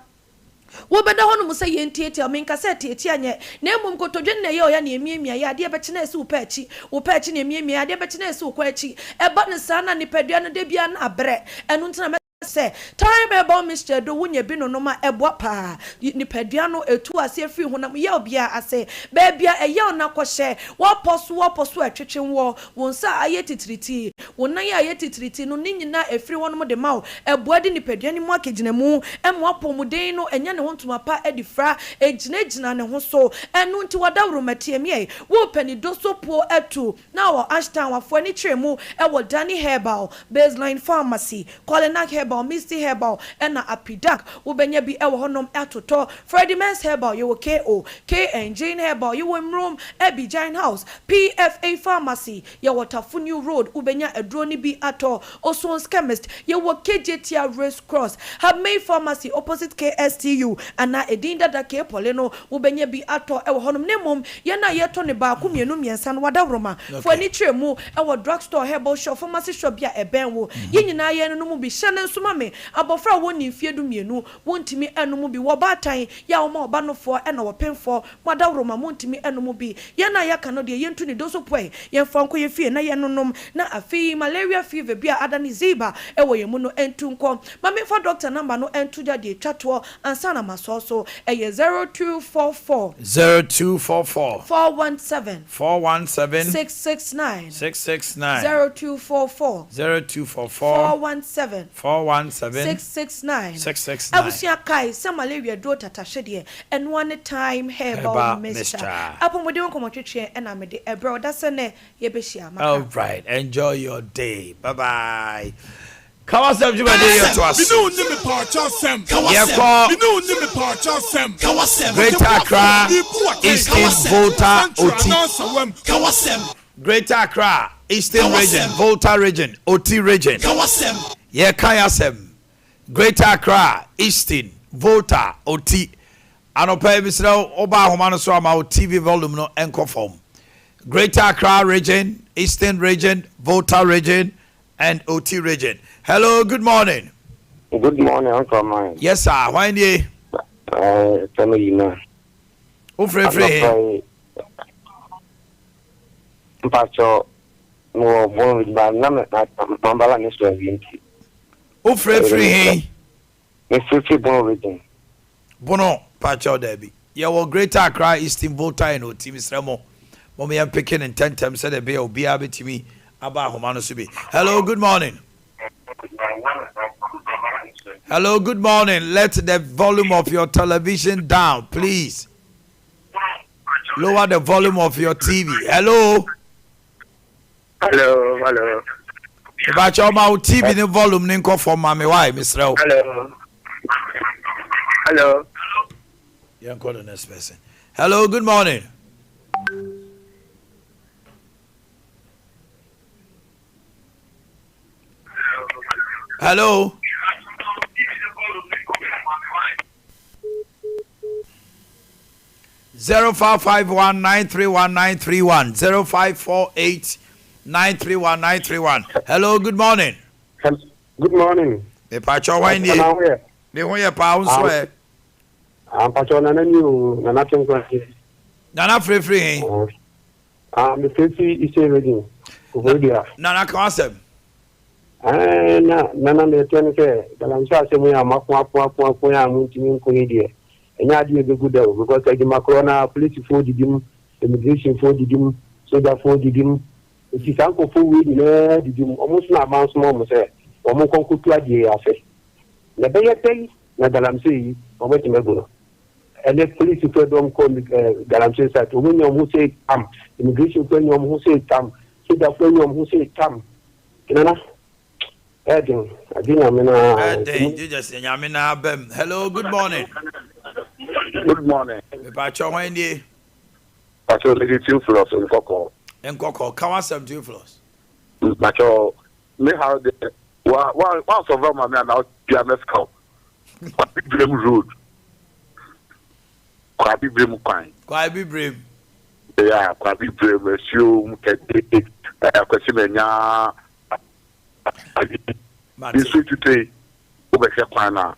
Wobɛda hɔnom sɛ yɛn tiatia, menka sɛ tiatia nyɛ, na mmom kotodwe no na ɛyɛ ɔya na ɛmiamia yɛ, adeɛ bɛkye na ɛsi wo pɛ akyi, wo pɛ akyi na ɛmiamia yɛ, adeɛ bɛkye na ɛsi wo kɔn akyi. Ɛba no saa na nipadua no da biara na abrɛ, ɛno nti na mɛ. Sɛ thyme herbal mixture do wonya bi nonom a, ɛboa paa. Nipadua no etu aseɛ firi honam yaw biara ase. Baabi a ɛyaw no akɔhyɛ, woapɔ so woapɔ so a ɛtwetwe woɔ, wo nsa a ayɛ titiritii, wo nan a ayɛ titiritii no, ne nyinaa ɛfiri hɔnom de ma wo. Ɛboa de nipadua no mu akegyinamu ma w'apɔmuden no nya ne ho ntoma pa de fira, ɛgyinagyina ne ho so. Ɛno nti w'adawuroma tie me ɛ, worepɛ ne dosopuo atu Na wɔ Ashtown afoa ani kyerɛ mu wɔ Danny Herbal, Baseline Pharmacy, Kolinak Herbal. Herbal, Misty Herbal ɛna Apidac wobɛnya bi wɔ hɔnom atotɔ. Freddie Men's Herbal, yɛwɔ KO, KN, Jane Herbal, yɛwɔ Mmrom, Abigyne House, PFA Pharmacy, yɛwɔ Tafo New Road, wobɛnya aduro no bi atɔ. Oson's Chemist, yɛwɔ Kejetia Race Cross, Habmey Pharmacy opposite KSTU anaa edin dada K-Poly no, wobɛnya bi atɔ wɔ hɔnom. Na mmom yɛn a yɛtɔ no baako, mmienu, mmiɛnsa no, wadaworoma. Fa w'ani kyerɛ mu wɔ drug store, herbal shop, pharmacy shop bi a ɛbɛn wo. Yɛn nyinaa yɛnonom bi. Hyɛ no nso ma me, abɔfra a wɔnni mfeɛ dumienu, Wontumi nnom bi. Wɔ ɔbaatan yɛ a wɔma ɔba nofoɔ ɛna ɔpemfoɔ, mo adaworoma montumi nnom bi. Yɛn a yɛaka no deɛ yɛntu ne doso puɛ, yɛmfa nkɔ yɛn fie na yɛnnonom, na afei malaria fever bi a adane ziba wɔ yɛn mu no ntu nkɔ. Ma memfa doctor number no nto dwa deɛ ɛtwa toɔ ansa na masɔɔ so. Ɛyɛ 0244. 0244. 417. 417. 669. 669. 0244. 0244. 417. 417. 669. 669. Abusua kae sɛ malaria duro tatahwe deɛ, ɛno ara ne Thyme Herbal Mixture. Apɔmuden ho nkɔmmɔtwetweɛ ɛna mede ɛbrɛ wo da sɛ nnɛ yɛbɛhyia. Maka. Alright, enjoy your day. Bye bye. Ka w'asɛm dwumadie yɛ to Me ase. ne wo nni mepaakyɛ asɛm. Yɛkɔ Me ne wo nni mepaakyɛ asɛm. Greater Accra Ɔtɛmmuafoɔ, mebu atɛn. Eastern Volta Central Oti. anaa Nsawam. Greater Accra Eastern Region, Volta Region, Oti Region. Yɛka yɛasɛm. Greater Accra, Eastern, Volta, Oti. Anɔpa yi mesrɛ wo woba ahoma no so ama wo TV volume no nkɔ fam. Greater Accra Region, Eastern Region, Volta Region and Oti Region. Hello, good morning. Good morning, Uncle Man. Yes sir, hwan nie? Eh, Tɛmɛ yi na. Wofirefiri he? Anɔpa yi, mpatsɔ mewɔ bɔn ba na me mambala ne so awie nti. Wofirefiri he? Mefirifiri Bono region. Bono, pakyɛw daabi. Yɛwɔ Greater Accra, Eastern, Volta and Oti. Mesrɛ mo, mom yɛn peke no ntɛntɛm sɛdeɛ ɛbɛyɛ obiara bɛtumi aba ahoma no so bi. Hello, good morning. Hello, good morning. Let the volume of your television down, please. Lower the volume of your TV. Hello. Hello, hello. Mepakyɛw ma wo TV ne volume ne nkɔ fam ma me wae mesrɛ wo. Hello. Hello. Yɛnkɔ the next person. Hello, good morning. Hello. 0551 931 931 0548 931 931. Hello, good morning. Good morning. Mepakyɛw hwan nie? Ne ho yɛ paa wo nso ɛ? Mpakyɛw nana ni o, nana tenkwa ni. Nana firefiri he? Ah, me firefiri Eastern Region, Koforidua. Nana ka w'asɛm. Ɛɛ na nana na ɛteɛ ne sɛ galamsey asɛm yi a moako ako ako ako yi a montumi nko yi deɛ ɛnyɛ adeɛ a ɛbɛgu da o because adwuma korɔ no ara polisifoɔ didi mu, immigrationfoɔ didi mu, sogyafoɔ didi mu nti saa nkurɔfoɔ wei nyinaa didi mu wɔn nso na aban soma wɔn sɛ wɔn nkɔ nkɔtu adeɛ yi ase na ɛbɛyɛ dɛn na galamsey yi wɔatumi agu no ɛnɛ polisifoɔ dɔm kɔ eh, galamsey site wɔn anya wɔn ho sɛ tam immigrationfoɔ anya wɔn ho sɛ tam sogyafoɔ anya wɔn ho sɛ tam Nana, ɛden, agye nyame no ara. Ɛden, Jesus nyame no ara bɛm. Hello, good morning. Good morning. Mepakyɛ hwan nie? Pakyɛ mede Theophilus Nkɔkɔ. Nkɔkɔ, ka w'asɛm Theophilus. Pakyɛ me haw de wa wa wa sɔfra ma me ana bia mɛfrɛ wo. Kwabi Road. Kwabi Brem kwan. Kwabi Brem. Yeah, Kwabi Brem asuo mu kɛse Akwasi Manya nsuo tutɔ yi wobɛhwɛ kwan no a.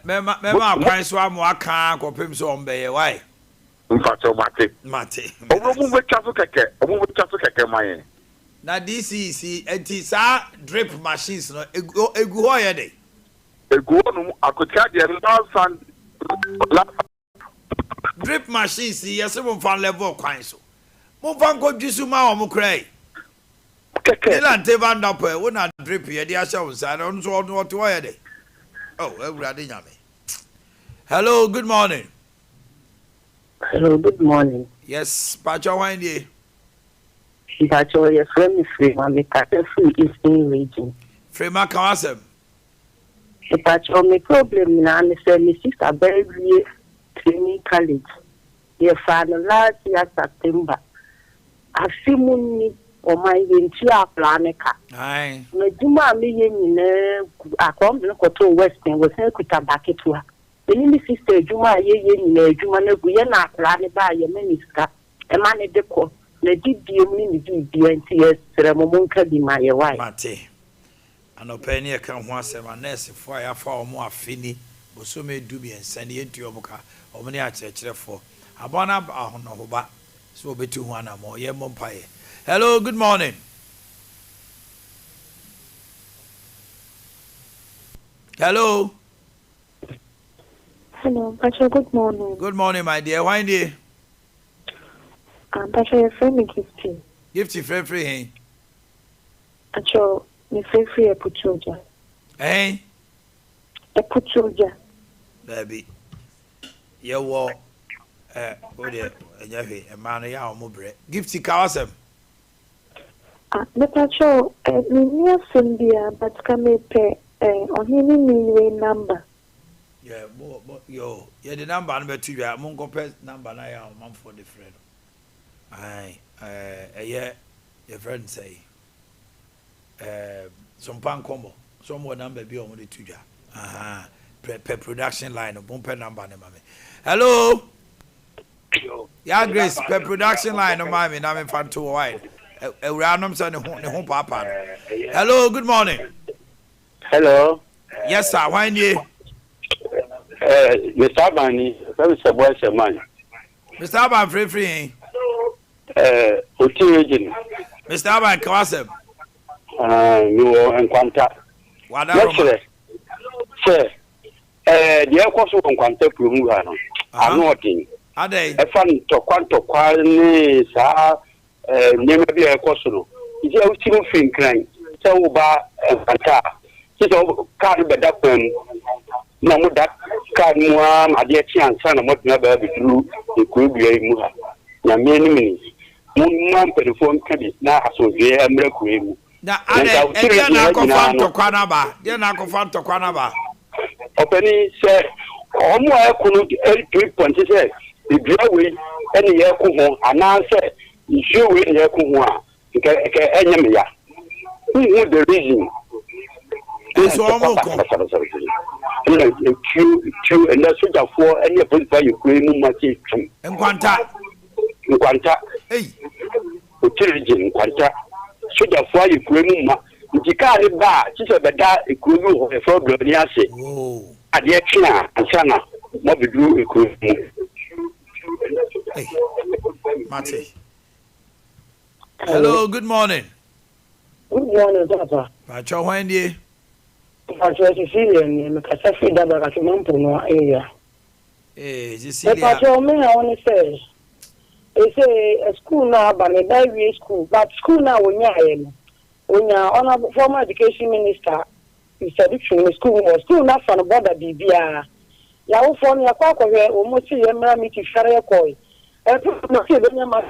Mɛma akwan so ama waka kɔpem sɛ wɔn bɛyɛ wae. Mpakyɛw mate. Mate. Ɔmo ɔmo bɛtwa so kɛkɛ ɔmo bɛtwa so kɛkɛ ma yɛn. Na DCC nti saa drip machines no egu egu hɔ yɛ dɛ. Egu hɔ nom akotia deɛ last Sunday last. Drip machines yi yɛse momfa nlevel kwan so. Momfa nkɔ dwi so ma wɔn koraa yi. Kɛkɛ. Nila Nte Van Dapper wo na drip yɛde ahyɛ wo nsa na ɔno nso ɔno ɔte hɔ yɛ dɛ. Oh Awurade Nyame. Hello, good morning. Hello, good morning. Yes, pacho hwan nie? Mpacho yɛfrɛ me Frema, mekasa firi Eastern Region. Frema ka w'asɛm. Mepakyɛw me problem nyinaa ne sɛ me sister ba awie training college yɛfaa no last year September afe mu ni ɔman yɛntua akwadaa no ka. M'adwuma a meyɛ nyinaa gu akwadaa no de no kɔtoo western wɔsan kuta ba ketewa me ne me sister adwuma a yɛyɛ nyinaa adwuma no agu yɛna akwadaa no baa yɛma ne sika ɛma ne de kɔ na didie mu ne ne biribia nti yɛsrɛ mo monka bi ma yɛ wae. Mate. Anɔpa yi ne yɛka ho asɛm, anɛɛsefoɔ a yɛafa wɔn afe ni, bosome 13 ni, yɛntua wɔn ka, wɔn ne akyerɛkyerɛfoɔ. Aboa no aba ahonɔhoba sɛ wɔbɛtu ho anammɔn. Yɛmmɔ mpaeɛ. Hello, good morning. Hello. Hello, Mpacho, good morning. Good morning, my dear. Hwan nie? Ah, Mpacho, yɛfrɛ me Gifty. Gifty frɛfrɛ he? Mpacho, mefrɛfiri Aputuogya. Ɛhen? Aputuogya. Daabi. Yɛwɔ ɛ wo deɛ ɛnyɛ hwee mmaa no yɛ a wɔn brɛ. Gifty ka w'asɛm. Ah, mepacho, eh, menni asɛm biara but ka mepɛ eh, ɔhene ne ne yere number. Yɛ mo mo yo yɛde number no bɛto dwa monkɔpɛ number no ayɛ a ɔmanfoɔ de frɛ no. Ae ɛɛ ɛyɛ yɛfrɛ no sɛn ɛɛ sompa nkɔmmɔ so wɔn wɔ number bi a wɔn de to dwa ahaa pɛ pɛ production line no mompɛ number no ma me. Hello. Ya Grace pɛ production line no ma me na me fa nto wɔ why awuraa nom sɛ ne ho ne ho paapaa no. Hello, good morning. Hello. Yes sir, hwan nie? Eh, Mr. Aban ni, fẹ́ mi sẹ́ boy sẹ́ man. Mr. Aban firifiri hin. Eh, Oti region. Mr. Aban ka w'asɛm. Ah, mi wɔ Nkwanta. Wada Roma. Mɛkyerɛ sɛ eh, deɛ ɛkɔ so wɔ Nkwanta kurom ha no, ano ɔden. Adɛn? Ɛfa ntɔkwa ntɔkwa ne saa eh, nneɛma bi a ɛkɔ so no. Nti a wosi mu firi Nkran sɛ woba Nkwanta a, gye sɛ kaa no bɛda kwan mu na moda kaa no mu ara ma adeɛ kye ansa na moatumi aba abɛduru kuro dua yi mu ha. Nyame anim ni, momma mpanimfoɔ nka bi na asomdwoeɛ mmra kuro yi mu. Na Na nka adɛn, wo tiri ɛdeɛn na ha akɔfa nyinaa no, ntɔkwa no aba? Deɛn na akɔfa ntɔkwa no aba? Ɔpanin, sɛ wɔn a ɛko no tumi pɔnte sɛ dua wei ne yɛreko ho anaasɛ nsuo wei ne yɛreko ho a, nka nka ɛnyɛ me ya. Wonhu the reason. Nso wɔn ko. Ɛna tuo tuo ɛnɛ sogyafoɔ ɛne apolisifoɔ ayɛ kuro yi mu ma sɛ tum. Nkwanta. Nkwanta. Ei. Oti region Nkwanta. Sogyafoɔ ayɛ kuro yi mu ma. Nti kaa ne ba a, kye sɛ bɛda kuro bi wɔ hɔ yɛfrɛ Broni ase. Adeɛ kye a ansa na moabɛduru kuro mu. Ei. Mate. Hello, good morning. Good morning, Papa. Pacho, hwan nie? Pacho, Cecilia nie. Mekasa firi Dabra Katwamampo no area. Ee, Cecilia. Mepacho, me haw ne sɛ, ese school no a aba no, meba awie school, but school no a wɔnyaeɛ no, wɔnyaa honorable former education minister Mr. Adutwum ne school mu hɔ. School no afa no border biribiara. Yɛawofoɔ no, yɛakɔ akɔhwɛ, wɔn se yɛmmra meeting, fɛre yɛkɔe. Ɛfiri no, se yɛbɛnya ma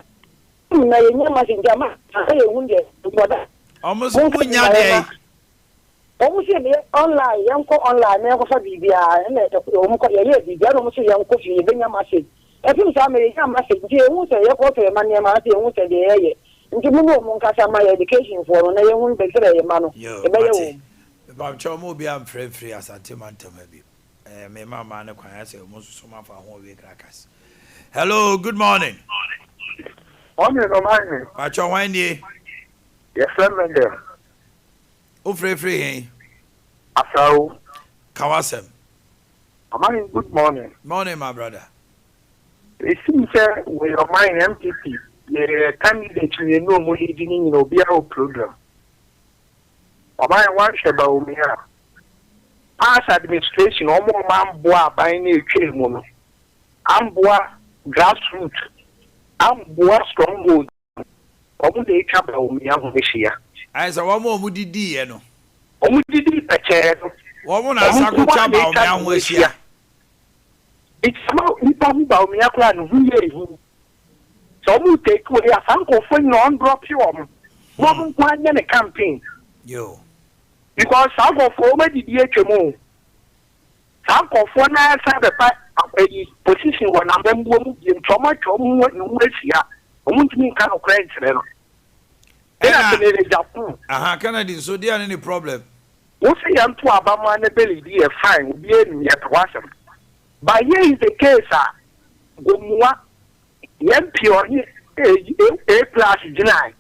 na yɛnya ma nti ama sɛ yɛhu deɛ nkɔda. Ɔmo so mo nya deɛ. Wɔn se yɛ online, yɛnkɔ online na yɛnkɔfa biribiara, ɛna wɔn kɔ yɛyɛ biribiara na wɔn se yɛnkɔ fie yɛbɛnya message. Ɛfiri saa ma yɛnya message nti yɛhu sɛ yɛkɔtɔ yɛn ma nneɛma ase yɛhu sɛ deɛ yɛyɛ. Nti mo ne wɔn nkasa ma yɛ education foɔ no na yɛhu bɛ sɛdeɛ yɛn ma no Yo, yɛbɛyɛ mate. wɔn. Mepakyɛw mo obiara mfrɛ mfiri Asante mantam ha bio. Eh, me ma maa ne kwan ayɛ sɛ mo nso so moafa ho awie krakas. Hello, good morning. Morning, ɔman. Pakyɛw hwan nie? Yɛfrɛ me dɛ. Wofrɛfiri he? Asawo. Ka w'asɛm. Ɔman, good morning. Morning, my brother. Esim sɛ wɔyɛ ɔman NPP yɛ candidate mmienu a wɔn lead ne nyina obiara wɔ program. Ɔman wanhwɛ Bawumia a past administration wɔn a wɔn amboa aban no etwa mu no amboa grassroot amboa stronghold wɔn na etwa Bawumia ho ahyia. Ayɛ sɛ wɔn a wɔn didiiɛ no. Wɔn didi pɛkyɛɛ no. Wɔn na asa Wɔn nko akɔtwa ara na etwa Bawumia ne ho ho ahyia. ahyia. Nti ama nipa hu Bawumia koraa ne ho yɛ ehu. Sɛ wɔn take away a saa nkurɔfoɔ nyinaa wɔn drop wɔn. Na wɔn nko ara nyɛ ne campaign. Yo. Because saa nkurɔfoɔ wɔn adidi atwa mu o. Saa nkorɔfoɔ no ara san bɛfa ayi, position wɔ n'amammuo mu bio, nti wɔn atwa wɔn ho ne ho ahyia, wɔn ntumi nka nokorɛ nkyerɛ no. Ɛna Ɛna, Kennedy Agyapong. aha, Kennedy nso deɛ ne ne problem? Wo se yɛn to aba ma ne bɛ leadi yɛ fine, obiara nim yɛpɛ w'asɛm. But here is the case a Gomoa Yɛn pii ɔne A plus gyinae.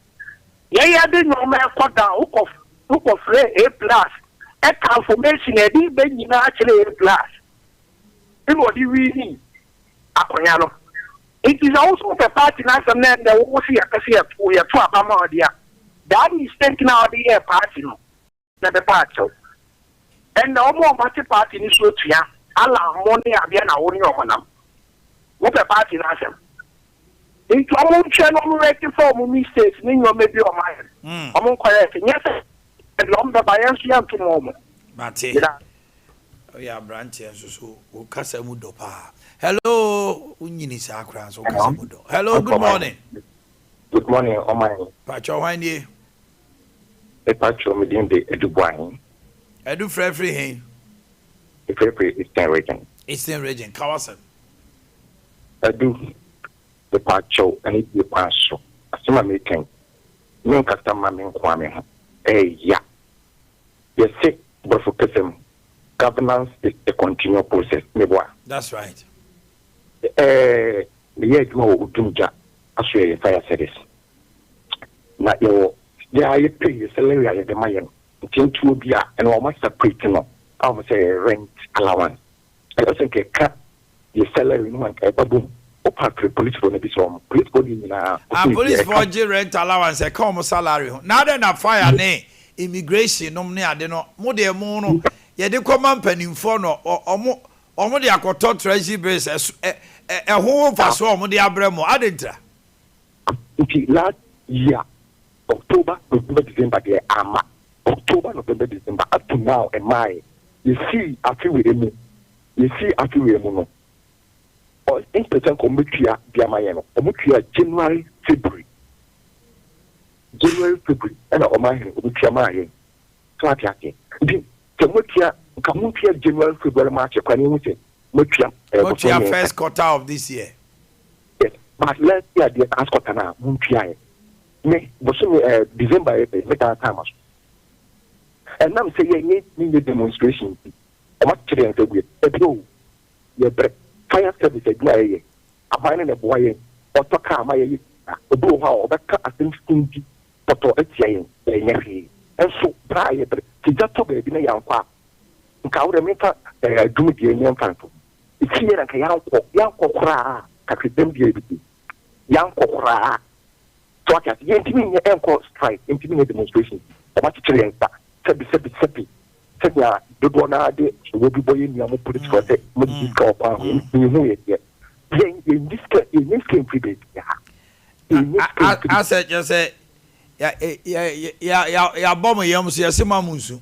Yɛn yɛde nnoɔma ɛkɔ down wokɔ wokɔ frɛ A plus ɛka information a ɛde ba nyinaa kyerɛ A plus ɛna ɔde winni akonya no. Nti sɛ wo nso wopɛ party no asɛm na ɛndɛ wo wo se yɛpɛ sɛ yɛto yɛto aba ma wo deɛ a that mistake no a wode yɛɛ party no na bɛpa akyɛw. Ɛnnɛ wɔn a wɔate party no so atua Allan mo ne adeɛ na wo ne wɔn nam. Mopɛ party no asɛm. Nti wɔn nhwɛ na wɔn rectify wɔn mistakes ne nneɛma bi a wɔn ayɛ no. Wɔn nkɔyɛ ɛte. Nyɛ sɛ deɛ wɔn bɛba yɛn nso yɛnto ma wɔn. Mate. Meda. Woyɛ abranteɛ nso so wo kasa mu dɔ paa. Hello, wo nyini saa koraa nso wo kasa mu dɔ. Hello, good morning. Good morning, ɔman. Pakyɛ hwan nie? Mepakyɛw me din de Adu Boahen. Adu frɛ firi he? Me frɛ firi Eastern Region. Eastern Region, ka w'asɛm. Adu, mepakyɛw anidie kwan so, asɛm a mereka yi, menkasa mma me nkoa me ho, ɛɛya. Yɛse borɔfo kasa mu, governance is a continual process, meboa? That's right. Ɛɛ, meyɛ adwuma wɔ Odumgya Asoɛeɛ Fire Service. Na yɛwɔ yɛ a yɛ pay yɛ salary a yɛde ma yɛ no ntiantuo bi a ɛno wɔn separate no a wɔn sɛ yɛ rent allowance. Ɛyɛ sɛ nka ɛka yɛ salary no mu a nka ɛba bom. Wopa frɛ policefoɔ no bisa wɔn. Policefoɔ deɛ nyinaa Ah, wɔsɛ yɛ policefoɔ ɛka. gye rent allowance ɛka wɔn salary ho. Na adɛn na fire ne immigration nom ne ade no mo deɛ mo no yɛde kɔma mpanimfoɔ no wɔn Wɔn de akɔtɔ treasury bills ɛso ɛ ɛ ɛho mfasoɔ a wɔn de abrɛ mo adɛn ntira? Nti last year October November December deɛ amma October November December up to now ɛmaaɛ yɛsii afe wei mu yɛsii afe wei mu no ɔ instead sɛ nka wɔn bɛtua bi ama yɛn no wɔn tua January February January February ɛna wɔn ahene wɔn tua maa yɛn. So wate aseɛ? Nti sɛ moatua, nka montua January, February, March koraa na yɛhu sɛ moatua ɛɛ bosome Motua mmiɛnsa. first quarter of this year. Yes, but last year deɛ last quarter no a montuaeɛ. Me bosome ɛɛ December yɛ pɛ, me dan time aso. Ɛnam sɛ yɛn yɛntumi nyɛ demonstration nti, wɔn akyekyere yɛn nsa agu yɛn. Ɛbrɛ o, yɛbrɛ. Fire service adwuma a yɛyɛ, aban no na ɛboa yɛn, ɔtɔ car ma yɛyɛ sika. Obi wɔ hɔ a ɔbɛka asɛm fi bi tɔtɔ atia yɛn, yɛnyɛ hwee. Nso berɛ a yɛbrɛ, sɛ gya tɔ baabi na yɛankɔ a, nka wo deɛ memfa eh, adum deɛ nyɛ mfa nto. Ɛfiri yɛ na nka yɛankɔ, yɛankɔ koraa, kakredam biara bi yɛankɔ koraa. So ate ase, yɛntumi nyɛ ɛnkɔ strike, yɛntumi nyɛ demonstration. Wɔn akyekyere yɛn nsa, sɛbi sɛbi sɛbi, sɛnea dodoɔ no ara de owó bi bɔ yɛn nua mo polisifoɔ sɛ mo de sika wɔ kwan ho, yɛn hu yɛ deɛ. Yɛn yɛn sika, yɛn sika mfiri baabiara. Asɛ kyerɛ sɛ yɛabɔ mo yam so yɛse ma mo nsu.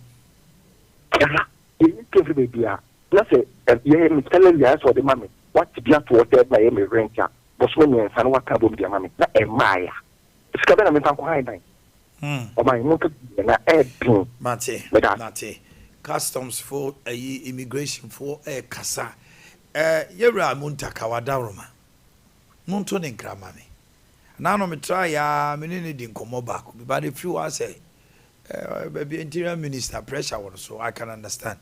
Yɛnyi sika mfiri baabiara na sɛ yɛyɛ me salary a ɛsɛ ɔde ma me wate bi ato hɔ sɛ ɛna yɛ me rent a bosome mmiɛnsa na waka abom de ama me na ɛmmaeɛ a sika bɛn na memfa nkɔ han dan ɔman monka bi na ɛɛden Mate meda ase. mate customs fo ayi immigration fo ɛɛkasa ɛɛ yɛwura Muntaka Wadaworoma Monto ne nkra mma me. Naano me try aa me ne no di nkɔmmɔ baako bi but ɛfiri hɔ asɛ eh, baabi interior minister pressure wɔ no so I can understand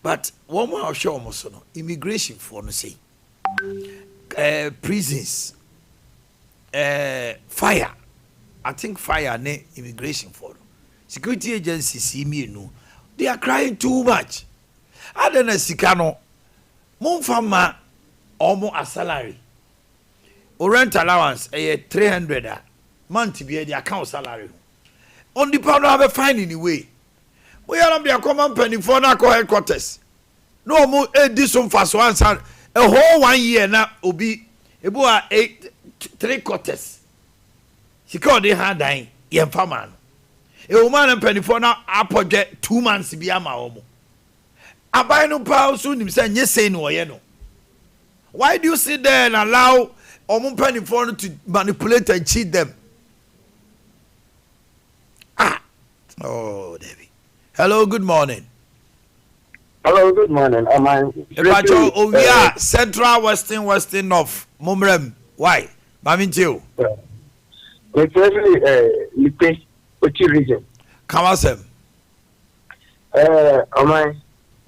but wɔn a ɔhwɛ wɔn so no immigration foɔ no sei eh, prisons eh, fire I think fire ne immigration foɔ no security agencies yi mmienu they are crying too much adɛn na sika no Momfa mma wɔn a salary. Wo rent allowance ɛyɛ 300 a, month biara de aka wo salary ho. Onipa no abɛ find ne way. Moyɛ na mode akɔma mpanimfoɔ no akɔ headquarters na wɔn redi so mfasoɔ ansa a whole one year na obi ebi wɔ a 3/4 sika ɔde ha dan yɛmfa maa no. Ɛwɔ mu a na mpanimfoɔ no apɔdwɛ 2 months bi ama wɔn. Aban no paa nso nim sɛ nye sei na ɔyɛ no. Why do you sit there and allow wɔn mpanimfoɔ no to manipulate and cheat them? Ah, oh, Debbie. Hello, good morning. Hello, good morning. Ɔman. Mepakyɛw owia central western western north mo mmra mu why ma me ntie o. Mefrɛ firi eh, Likpe, Oti region. Ka w'asɛm. Eh, ɔman,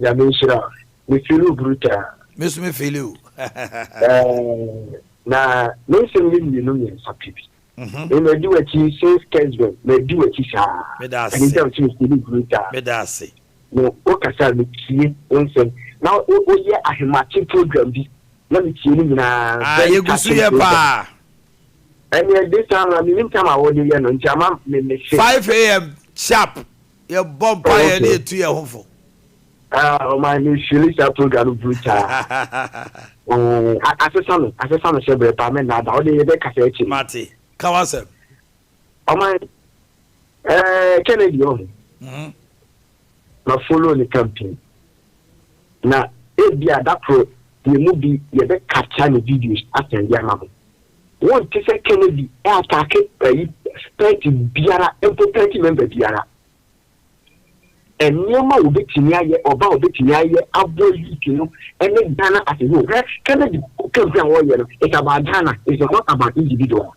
Nyame nhyira wo. Me feel wo brutal. Me nso me feel wo. Eh, na me nsɛm yɛ mmienu mmiɛnsa pɛ bi. Me madi w'akyi since Kesben, madi w'akyi saa. Meda ase. Ɛno nti a mese me feel wo brutal. Meda ase. No wo kasa a me tie wo nsɛm na wo yɛ ahemakye program bi na me tie ne nyinaa Ah very yɛ gu so touching yɛ program. paa. Ɛneɛ this time round menim time a wode yɛ no nti ama me me se. 5am sharp yɛ bɔ Oh mpaeɛ ne okay. yɛ tu yɛ ho fo. Ah ɔman me feeli saa program no brutal. Eh, asesa me asesa me hyɛ brɛ paa me nnaada wode yɛ bɛ kasa akyire. Mate, ka w'asɛm. Ɔman eh Kennedy ɔho. Ma follow ne campaign na ebia da koro yɛn mu bi yɛbɛ capture ne videos asan de ama mo. Wonte sɛ Kennedy attacke ayi party biara mpo party member biara. Nneɛma a obetumi ayɛ ɔba a obetumi ayɛ aboa youth no ne Ghana as a whole. Hwɛ Kennedy campaign a wɔyɛ no it's about Ghana it's not about individual.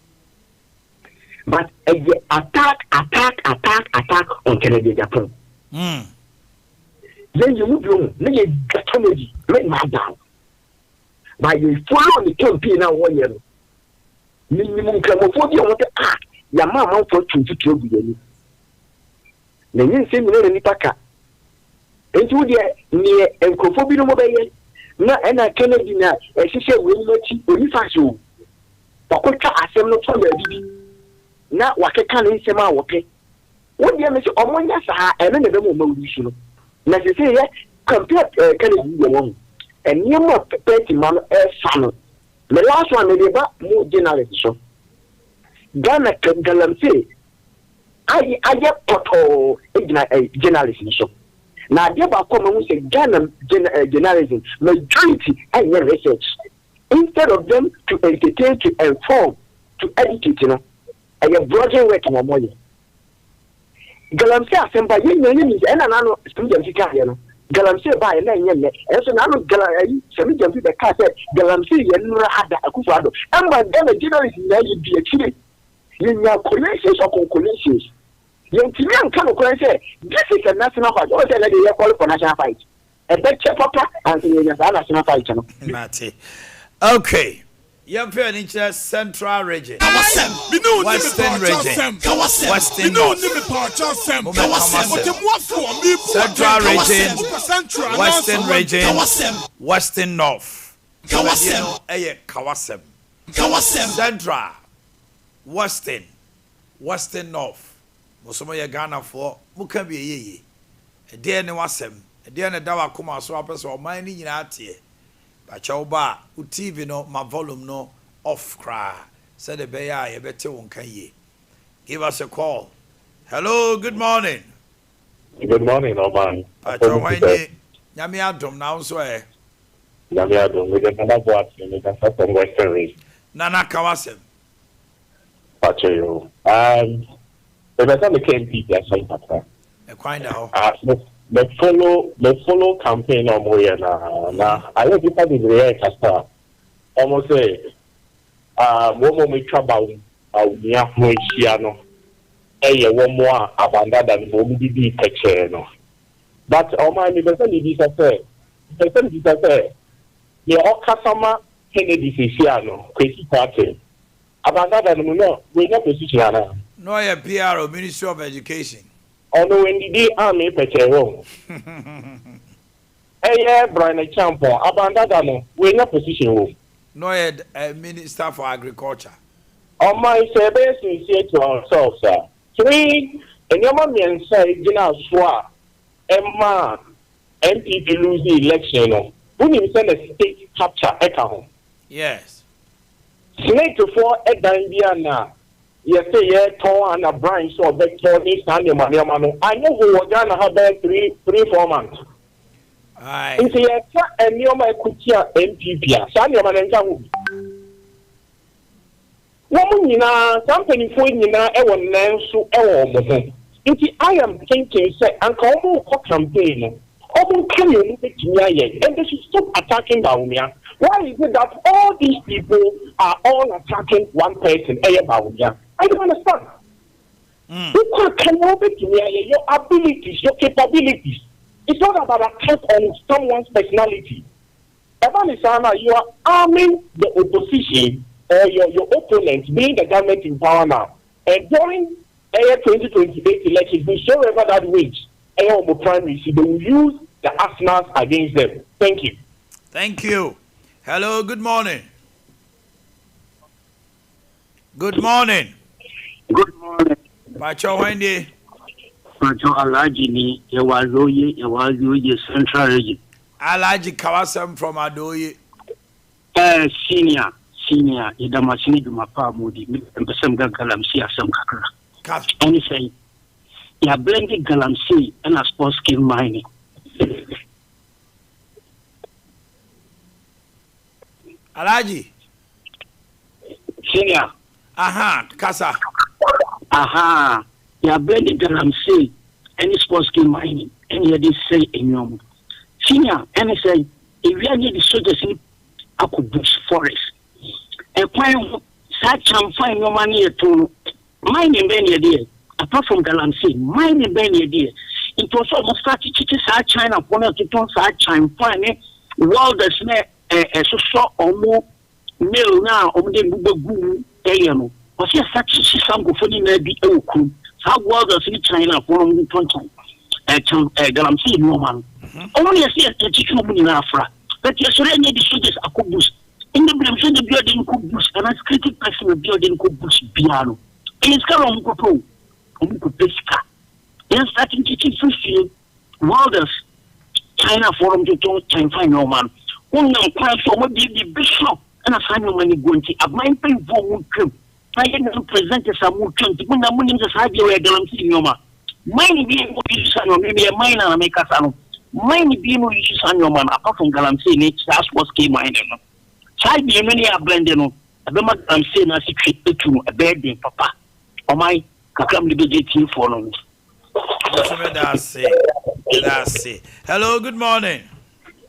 But ɛyɛ attack attack attack attack on Kennedy Agyapong. Yɛn yɛn mu bi ohun na yɛ dwa Kennedy me na down. But yɛ follow ne campaign na wɔyɛ no. Menim nkramofoɔ bi a wɔn sɛ ah yɛama amanfoɔ atu mfuturo agu yɛn ani. Na ɛnyɛ nsɛm nyinaa na nipa ka. Enti wo deɛ neɛ nkurɔfoɔ binom bɛyɛ na ɛna Kennedy na ɛhyehyɛ weinom akyi ɔni facts o. Wakɔtwa asɛm no fa baabi bi na wakeka ne nsɛm a wɔpɛ. Wo deɛ mese ɔmo nyɛ saa ɛno na ɛbɛma ɔmo awusu no. Na sesei yɛ compare eh, Kennedy deɛ wahu. Nneɛma a Petty ma no ɛfa no. Me last one mede ba mo journalist so. Ghana galamsey ayɛ ayɛ pɔtɔɔ gyina eh, journalist no so. Na adeɛ baako a mahu sɛ Ghana eh, journalism majority ɛnyɛ research. Instead of them to entertain, to inform, to educate no, ɛyɛ blogging work na wɔyɛ. Galamsey asɛm ba yɛn nyinaa yɛnim sɛ ɛna n'ano Sami Gyamfi kaeɛ no, galamsey baeɛ na ɛnyɛ nnɛ. Ɛnso n'ano gala ayi Sami Gyamfi bɛkaa sɛ galamsey yɛ nnora ada Akufo Addo. Ɛma Ghana journalist nyinaa yɛdi akyire. Yɛnya collations upon collations. Yɛntumi anka nokorɛ sɛ this is a national fight. Wɔn sɛ ɛnɛ deɛ yɛ call for national fight. Ɛbɛkyɛ papa ansa na yɛanya saa national fight no. Mate. Okay. Yɛmfa yɛn ani nkyerɛ Central Region, Western Region, Western North. Mommɛka mo asɛm. Central Region, Western Region, Western North. Dwumadie no yɛ Kawasɛm. Central, Western, Western North. Mo nso moyɛ Ghanafoɔ, moka bi ɛyɛ yie. Ɛdeɛn ne w'asɛm? Ɛdeɛn na ɛda w'akoma so a wopɛ sɛ ɔman no nyinaa teɛ? Pakyɛ wo ba a, wo TV no ma volume no off koraa sɛdeɛ ɛbɛyɛ a yɛbɛte wo nka yie. Give us a call. Hello, good morning. Good morning, Ɔman. Pakyɛ hwan nie? Nyame adom, na wo nso ɛ? Nyame adom, mede Nana Boateng, mekasa from Western Region. Nana, ka w'asɛm. Pakyɛ yoo. Um, mepɛ sɛ meka NPP asɛm kakra. Ɛkwan da hɔ. Ah, me, me follow, me follow campaign na ɔmo yɛ na, na ayɛ nipa bebree ɛkasa a, ɔmo sɛ, ah, wɔn a ɔmo atwa Bawumia ho ahyia no ɛyɛ wɔn a abandada no mu wɔn didii pɛkyɛɛ no. But ɔman mepɛ sɛ mebisa sɛ, mepɛ sɛ mebisa sɛ, deɛ ɔkasa ma Kennedy seesei a no, Kwesi Kwarteng, Abandada no mu no wenya position anaa? Na ɔyɛ PRO, Ministry of Education. Ɔno wendidi amee pɛkyɛɛ wahu. Ɛyɛ Brian Acheampong, Abandada no wenya position wom. Na ɔyɛ Minister for Agriculture. Ɔman, sɛ yɛbɛyɛ sincere to ourselves a, three nneɛma mmiɛnsa a ɛgyinaa so a ɛmaa NPP lose election no, wonim sɛ na state capture ɛka ho? Yes. Snake foɔ dan bi a na yɛse yɛtɔn a na Brian sɛ ɔbɛtɔ ne saa nneɛma nneɛma no anyɛ hoo wɔ Ghana ha bɛyɛ three three four months. Aye. Nti yɛka nneɛma a ɛko tia NPP a saa nneɛma no nka ho bi. Wɔn nyinaa saa mpanimfoɔ yi nyinaa wɔ nanso wɔ wɔn ho. Nti I am thinking sɛ anka wɔn rekɔ campaign no. Wɔn nka nea wɔn bɛtumi ayɛ and they should stop attacking Bawumia. Why is it that all these people are all attacking one person ɛyɛ Bawumia? I don't understand. Wokɔ aka nea wobɛtumi ayɛ, your abilities, your capabilities. It's not about attack on someone's personality. Ɛba ne saa no a, you are arming the opposition or your your opponent being the government in power now and during ɛyɛ 2028 elections whosoever that wins ɛyɛ wɔn primaries they will use the arsenals against them. Thank you. Thank you. Hello, good morning. Good morning. Good morning. Pacho hwan nie? Pacho Alhaji ni yɛwɔ Adoye yɛwɔ Adoye Central Region. Alhaji kawasɛm from Adoye. Eh senior senior yɛda mo ase ne dwuma pa a modi me deɛ mpɛ sɛ meka galamsey asɛm kakra Ka. Ɛne sɛn yɛ blende galamsey ɛna small scale mining. Alhaji. Senior. Aha, kasa. Aha, yɛabrɛ ne galamsey ɛne small scale mining ɛne yɛde sɛe nneɛma. Senior, ɛne sɛ ewia ne yɛde soldiers ne akɔ bush forest. Ɛkwan ho saa kyamfa nneɛma ne yɛtɔn no, mining bɛn ne yɛde yɛ? Apart from galamsey, mining bɛn ne yɛde yɛ? Nti ɔsɛ ɔmo start kyekye saa China foɔ no ɛtotɔn saa kyamfa ne welders ne ɛsosɔ ɔmo Nail no a wɔde mmoba gu mu yɛ no, wɔsi ɛsa kyekye saa nkurɔfoɔ no nyinaa bi wɔ kurom. Saa welders ne Chinafoɔ no wɔde tɔn kyan ɛɛ galamsey nneɛma no. Wɔn na yɛsi yɛkyekye wɔn nyinaa afra. But yɛsɔre ɛnyɛ de soldiers akɔ bush. Ɛnyɛ binom soldier bi a ɔde no kɔ bush anaa security person bi a ɔde no kɔ bush biara no, ɛyɛ sika na wɔn kɔpɛ o. Wɔn kɔpɛ sika. Yɛn start nkyekye firi fie. Welders, China foɔ nom totɔn kyɛnfa nnoɔma no, wo nam kwan so a ɔmo abiebie bi so ɛna saa nnoɔma no guo nti aban mpanyinfoɔ a ɔmo twam na yɛ nam presenters a mo twam nti mo nyinaa mo nim sɛ saa adeɛ wɔ yɛ galamsey nnoɔma. Mine bi na ɔyi saa nnoɔma me yɛ mine a na mekasa no mine bi na ɔyi saa nnoɔma no apart from galamsey ne saa small scale mining no saa mmienu ne yɛ ablende no ɛbɛma galamsey no ase twe etu no ɛbɛyɛ den papa ɔman kakra mede bɛgye tiefoɔ no no. Nso me da ase. Me da ase. Hello, good morning.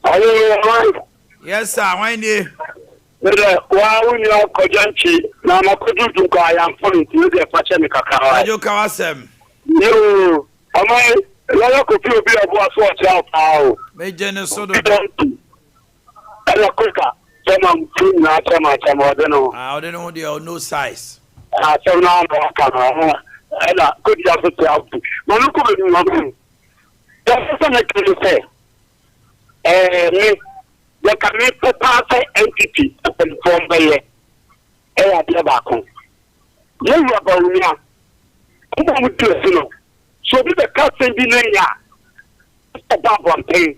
Hello, hwan? Yes, sir. Hwan nie? Me dɛ, waa wo nua Kwadwo Antwi, na makɔduru Dunkwa ayamfo no nti wo deɛ fa kyɛ me kakra wae. Kwadwo ka w'asɛm. Yoo, ɔman, Lɔya Kofi Obi Ɔboa so ɔkyea wo paa o. Megye ne so dodo. Ɛna Quaker chairman fo nyinaa chairman chairman ɔde ne ho. Ah ɔde ne ho deɛ ɔno size. Asɛm no ara na waka no ɛhɛn ɛna Kodua nso te abu ma no kɔ baabi ma me deɛ ɔpɛ sɛ meka ne sɛ ɛɛ me deɛ ka me pɛ paa sɛ NPP mpanyinfoɔ mbɛyɛ ɛyɛ adeɛ baako yɛn wura Bawumia wɔn a wɔdi akyi no sɛ obi bɛka asɛm bi na ɛnyɛ a ɔba abɔnten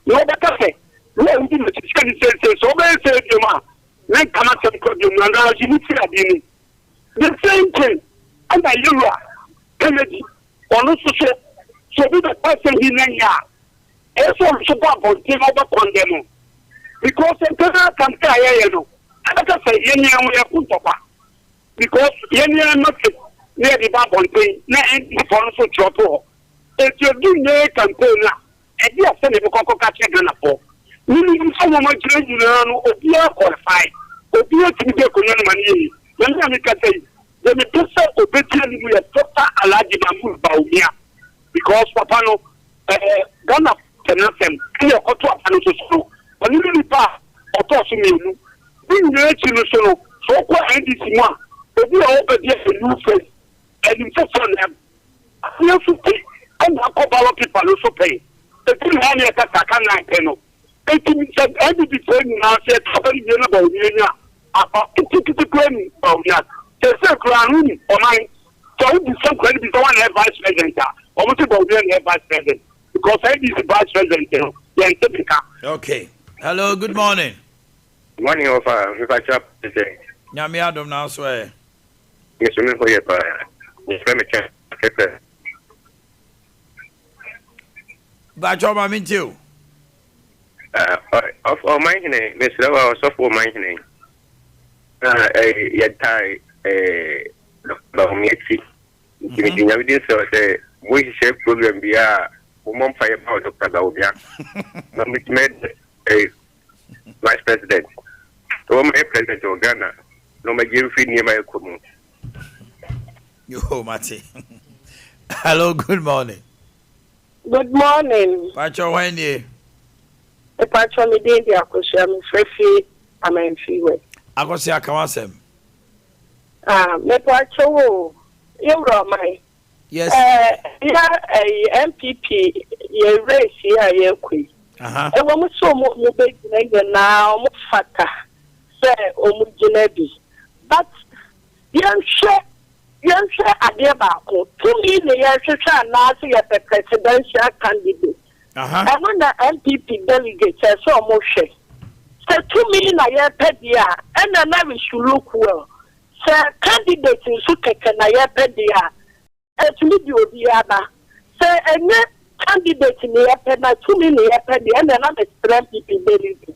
Na wɔbɛka sɛ, Wo a wudi m'akyi sɛ ne seesei, sɛ wobɛyɛ sɛɛ bio a, menka m'asɛm kora bio mu, anaa yi me firi adeɛ no mu. The same thing ɛna Yewura Kennedy, ɔno nso so, sɛ obi bɛka asɛm bi na ɛnyɛ a, ɛyɛ sɛ ɔno nso ba abɔnten na ɔbɛ condemn no. Because internal campaign a yɛyɛ no, ɛbɛka sɛ yɛn yɛn ho yɛko ntɔkwa. Because yɛn yɛn message na yɛde ba abɔnten na NDC foɔ no nso twerɛ to hɔ. Enti ɛdu nnɛ campaign no a, Ɛdeɛ asɛm na yɛbɛkɔ akɔka akyerɛ Ghanafoɔ? Menim sɛ wɔn agyina nyinaa no obiara qualify, obiara tumi di akonnwa no ma no yɛ yie. Na me a mekasa yi, deɛ mepɛ sɛ ɔbɛdi anim yɛ Doctor Alhaji Mahmood Bawumia because papa no eh, Ghana pɛ n'asɛm ɛna ɛkɔto aba no nso so no, ɔno ne nipa a ɔtɔɔ so mmienu. Ne nyinaa akyi no so no, sɛ wokɔ NDC mu a, obi a ɔba bi a new face, anim foforɔ na ɛba. Aseɛ nso pi ɛna akɔ ballot paper no so pɛn. Ɛfiri ha ne ɛka saka nan pɛ no. Enti sɛ NPP foɔ nyinaa sɛ yɛto aba no wie na Bawumia nya a, aba ketekete koraa nni Bawumia. Seesei koraa no wonim ɔman sɛ wobisa nkwadaa no bi sɛ wɔn na ɛyɛ vice president a, wɔn se Bawumia na ɛyɛ vice president because NDC vice president no yɛnte ne nka. Okay. Hello, good morning. Morning ɔfa mepakyɛ te sɛn. Nyame adom na nso ɛ. Me so me ho yɛ paa. Yɛfrɛ me Ken Kɛkɛ. Bakyɛ ma me ntie o. Ɔman hene, mesrɛ wo a ɔsɔfo ɔman hene. Yɛtae Dr. Bawumia akyi. Nti mede Nyame din srɛ wo sɛ mohyehyɛ program bi a. Mommɔ mpaeɛ ma Doctor Bawumia na ɔmmɛtumi ayɛ eh, Vice President. Na wɔma yɛ President wɔ Ghana na ɔmmɛgye mfiri nneɛma a ɛkɔ mu. Yo, mate. Hello, good morning. Good morning. Pacho, hwan nie? Mepacho me din de Akosua, mefrɛ fi Amanfi wɛ. Akosua, ka w'asɛm. Ah, mepacho o, yɛwura ɔman. Yes. Eh, ya ɛyi NPP yɛ race yi a yɛkɔ yi. Ɛwɔ mu sɛ ɔmo ɔmo bɛgyina nyinaa ɔmo fata sɛ ɔmo gyina bi. But yɛnhwɛ yɛnhwɛ adeɛ baako, tumi ne yɛhwehwɛ anaasɛ yɛpɛ presidential candidate? Ɛno na NPP delegates ɛsɛ ɔmo hwɛ. Sɛ tumi na yɛpɛ deɛ a, ɛna na we should look well. Sɛ candidate nso kɛkɛ na yɛpɛ deɛ a, ɛtumi de obiara ba. Sɛ ɛnyɛ candidate na yɛpɛ na tumi na yɛpɛ deɛ, ɛnna na mesrɛ NPP delegates,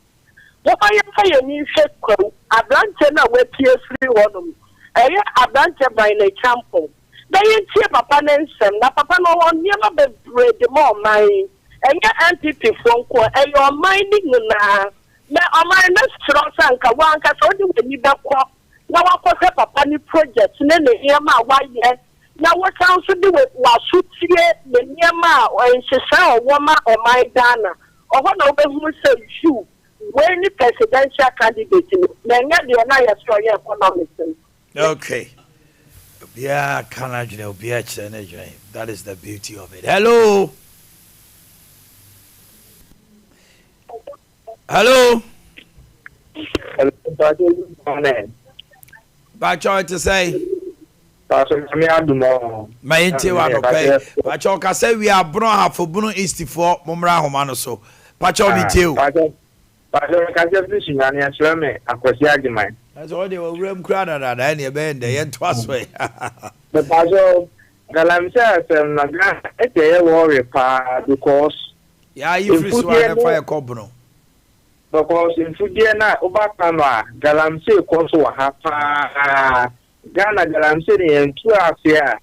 momma yɛmfa yɛn ani nhwɛ Kwawu, aberanteɛ no a wapue afiri hɔnom, ɛyɛ aberanteɛ Brian Acheampong, na yɛntie papa no nsɛm. Na papa no ɔwɔ nneɛma bebree de ma ɔman yi, ɛnyɛ NPP foɔ nko ara, ɛyɛ ɔman no nyinaa. Na ɔman no srɛ wo sɛ anka wo ankasa wode w'ani bɛkɔ na woakɔhwɛ papa no project ne ne nneɛma a wayɛ na wosan nso de w'aso tie ne nneɛma a nhyehyɛe a ɔwɔ ma ɔman Ghana. Ɔhɔ na wobɛhunu sɛ yiw, wei ne presidential candidate no na ɛnyɛ deɛ na yɛsɛ ɔyɛ economist no. Okay. Obiara ka n'adwene, obiara kyerɛ n'adwene. That is the beauty of it. Hello. Hello. Pacho te sɛ. Pacho nyame adum ɔ. Ma yɛn tie wa anɔpɛ yi. Pacho kasa wie abono ahafo bunu east foɔ mo mmra ahoma no so. Pacho mi tie o. Pacho Pacho me kasa firi Sunyani ɛfrɛ me Akwasi Agyeman. Ɛsɛ ɔde wɔ wuram kura dadaada ɛne ɛbɛyɛ ndɛ yɛn to aso ɛ. Me pacho galamsey asɛm na Ghana ɛsɛ ɛyɛ wɔre paa because. Yaa yi firi so a na ɛfa yɛ kɔ bono. Because mfudeɛ no a woba Kano a galamsey kɔ so wɔ ha paa. Ghana galamsey no yɛntu aseɛ a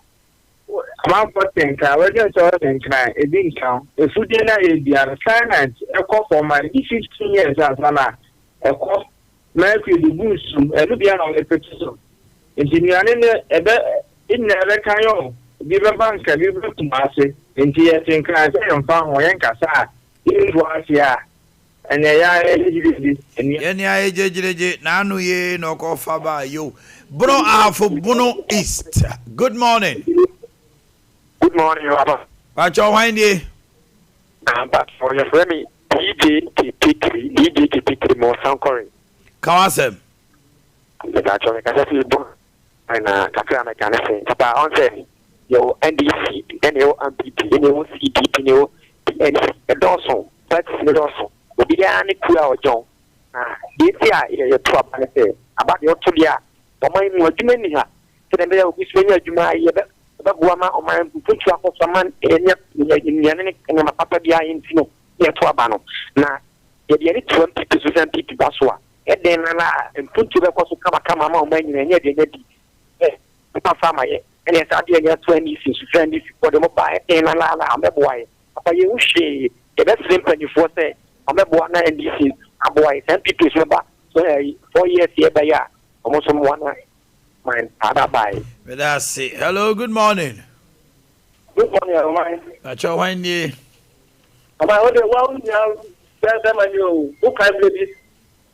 amanfoɔ te nkran wɔdwene sɛ wɔte nkran ebi nka ho. Mfudeɛ no a yɛdua no cyanide ɛkɔ fam a ɛdi 15 years ansa na ɛkɔ mercury de gu nsu mu ɛno bia na wɔde pete so. Nti nnuane no ɛbɛ nyinaa ɛbɛka yɛ o ebi bɛba nka ebi bɛba Kumase nti yɛte nkran sɛ yɛmfa ho yɛnkasa a yɛntu aseɛ a ɛnea yɛ ara yɛgyegye Ɛnea. Yɛne ayɛ gyegyeregye n'ano yie na ɔkɔ fa baa yo Bono Ahafo Bono East good morning. Good morning papa. Pakyɛ hwan nie. Ah mpakyɛ yɛfrɛ me DJ Kepekiri DJ Kepekiri mewɔ Sankore. Ka w'asɛm. Mepakyɛw mekasa fi Bono na kakra a mɛka ne sɛ papa ɔn sɛ yɛwɔ NDC ɛna yɛwɔ NPP ɛna yɛwɔ CDP ɛna yɛwɔ PNC ɛdɔɔso parties no dɔɔso obiara ne kuo a ɔgyɔn na deɛ nti a yɛto aba ne sɛ aba deɛ ɔto deɛ a ɔman mu adwuma nni ha sɛdeɛ ɛbɛyɛ a obi nso bɛnya adwuma ayɛ bɛ ɛbɛboa ma ɔman mpuntuo akɔ so ama nnuane ne nneɛma papa biara nti no yɛto aba no na yɛde yɛne to NPP so sɛ NPP ba so a Ɛdɛn ara a, mpuntuo bɛkɔ so kamakama ama ɔman nyinaa anya aduane adi. Ɛ, mfa mfa ama yɛ. Ɛneɛ saa deɛ yɛto NDC nso sɛ NDC foɔ deɛ wɔba a, ɛdɛn ara a wɔbɛboa yɛ. Papa yɛnhu hwee. Yɛbɛsrɛ mpanimfoɔ sɛ wɔmmɛboa na NDC aboa yɛ. Sɛ NPP nso bɛba so ɛyi, 4 years yi ɛbɛyɛ a, wɔn nso mmoa na man aba abae. Meda ase. Hello, good morning. Good morning, Ɔman. Pakyɛ hwan nie? Ɔman, wo de wa wo nua bɛɛ bɛma ni o, wo kae berɛ bi,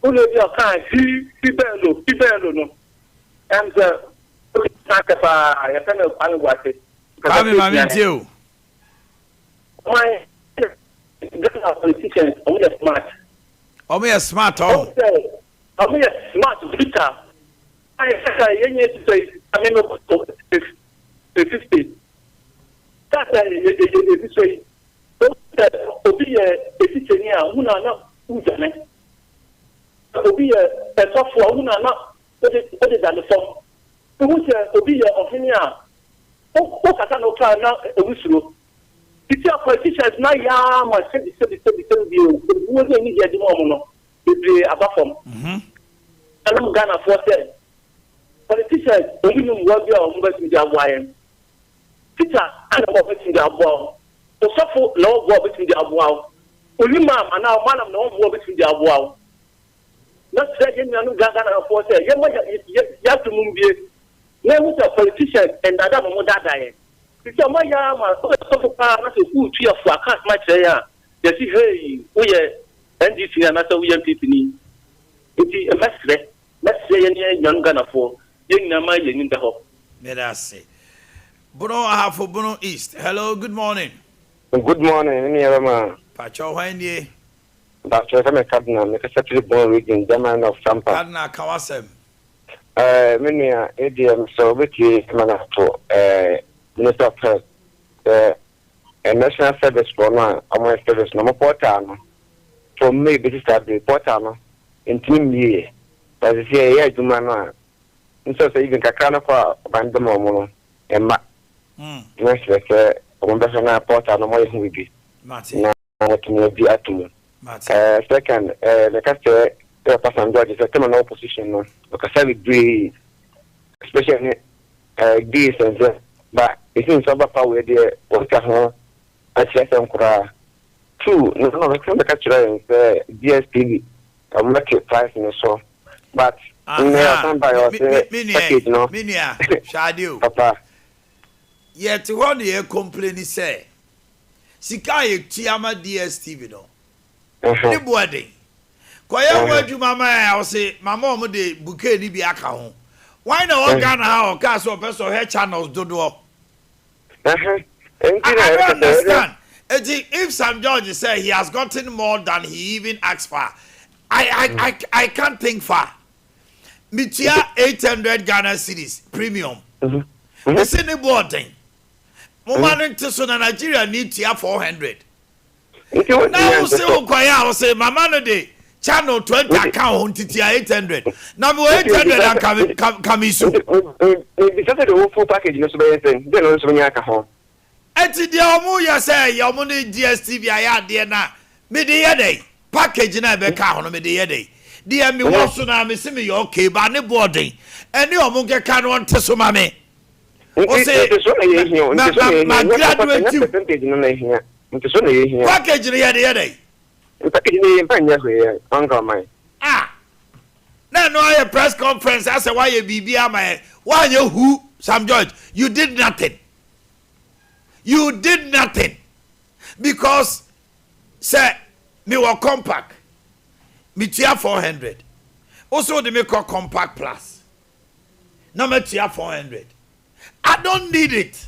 wo nua bi a ɔkaa hi hi bɛɛlo hi bɛɛlo no, ɛm sɛ wo ka kyɛ paa, yɛfrɛ no Kwame Boakye. Kwame ma me ntie o. Ɔman, Ghana politicians, ɔmo yɛ smart. Ɔmo yɛ smart ɔho. Ɔmo sɛ, ɔmo yɛ smart brutal. Ayɛ sɛ yɛnyɛ sisɛ yi, ame me kɔ 50. Sɛ yɛsisɔ yi, wohu sɛ obi yɛ tikyani a, wohu no a na wodwane. Sɛ obi yɛ sɔfo a, wohu no a na wode da ne fam. Wohu sɛ obi yɛ ɔhene a, wokasa no koraa na wosuro. Tete a politicians no ayɛ ara ma sɛbi sɛbi sɛbi sɛbi bio, obuo ne anigye a yɛde ma wɔn no, bebree aba fam. Ɛnom Ghanafoɔ sɛ politicians wɔn nni mmoa bi a wɔbɛtumi de aboa yɛn. Teacher ana wɔbɛtumi de aboa wo. Osɔfo na ɔboa a obetumi de aboa wo. Wo imam anaa wo mallam na ɔboa a obetumi de aboa wo. Mɛsrɛ yɛn nuanom Ghanafoɔ sɛ yɛmma yɛn adwene mu mbue na yɛnhu sɛ politicians nnaadaa na wɔdaadaa yɛn. Firi sɛ wɔayɛ ara ma woyɛ sɔfo paa na sɛ woretu yɛn fo aka asɛm akyerɛ yɛn a, yɛse hei woyɛ NDC ni anaasɛ woyɛ NPP ni. Nti mɛsrɛ, mɛsrɛ yɛn yɛn nuanom Ghanafoɔ, yɛn nyinaa mma yɛn ani nda hɔ. Meda ase. Bono Ahafo Bono East hello good morning. Good morning me nua bɛma. Pakyɛw hwan nie. Mpakyɛw yɛfrɛ me Cardinal me kasa firi Bono region German of Sampa. Cardinal ka w'asɛm. Ɛɛ me nua me deɛ mesrɛ wo bɛtie ma no ato ɛɛ Minister of Health sɛ ɛɛ National Service foɔ no a wɔn yɛ service no wɔn portal no from May bɛsi saa bere portal no ntumi mmieɛ but sisi yɛyɛ adwuma no a Nso sɛ even kakra no kɔ a ɔban de bɛma wɔn no, ɛmma. Mɛsrɛ sɛ wɔn bɛhwɛ na portal no wɔayɛ ho biribi na wɔatumi agye ato mu. Second, mɛka sɛ yɛ papa Sam George sɛ tɛma na ɔwɔ position no, ɔkasa bebree especially ne gays and sɛ ba ɛsi nso aba power deɛ wɔtwa ho akyerɛ sɛm koraa. Two, na na ɔbɛka bɛka kyerɛ yɛn sɛ DSTV wɔbɛte price no so but nnɛ ɔsan baeɛ ɔse package no Me nua, hwɛ adeɛ o. papa. Yɛte hɔ na yɛ complaini sɛ sika a yɛtua ma DSTV no ne bo ɛden. Kɔyɛ ho adwuma ma yɛn a ɔse mama wɔn de bouquet no bi aka ho. Hwan na ɛwɔ Ghana ha a ɔkaa sɛ ɔpɛ sɛ ɔhwɛ channels dodoɔ? I, I don't understand. Eti if Sam George said he has gotten more than he even asked for, I I mm. I, I can't think far. Metua 800 Ghana cedis premium. Mese ne boɔden. Moma no nte so na Nigeria ni tua 400. Na wo se wo kɔyɛ a wo se mama no de channel 20 aka ho nti tua 800. Na me wɔ 800 anka ka me su. Mebisa sɛ de wo full package no so bɛyɛ sɛn? Deɛ na ɔno nso bɛnya aka ho. Enti deɛ ɔmo yɛ sɛ ɛyɛ ɔmo ne DSTV ayɛ adeɛ no a, mede yɛ dɛn? Package no a ɛbɛka ho no mede yɛ dɛn? Deɛ mewɔ so no ara mese meyɛ okay but ne boɔ den. Ɛne ɔmo nkeka no ɔnte so ma me. Nti Ose nteso na yɛhia o, ma nteso na ma yɛhia, ma nyɛ papa nyɛ graduate percentage no na ɛhia, nteso na yɛhia. Package no yɛde yɛ dɛn? Package no yɛmfa nyɛ hwee ɔnka ɔman. Ah! Na ɛno ayɛ press conference asɛ woayɛ biribi ama yɛn, woanyɛ hu Sam George, you did nothing. You did nothing because sɛ mewɔ compact metua 400 wo so wode me kɔ compact plus na matua 400 I don't need it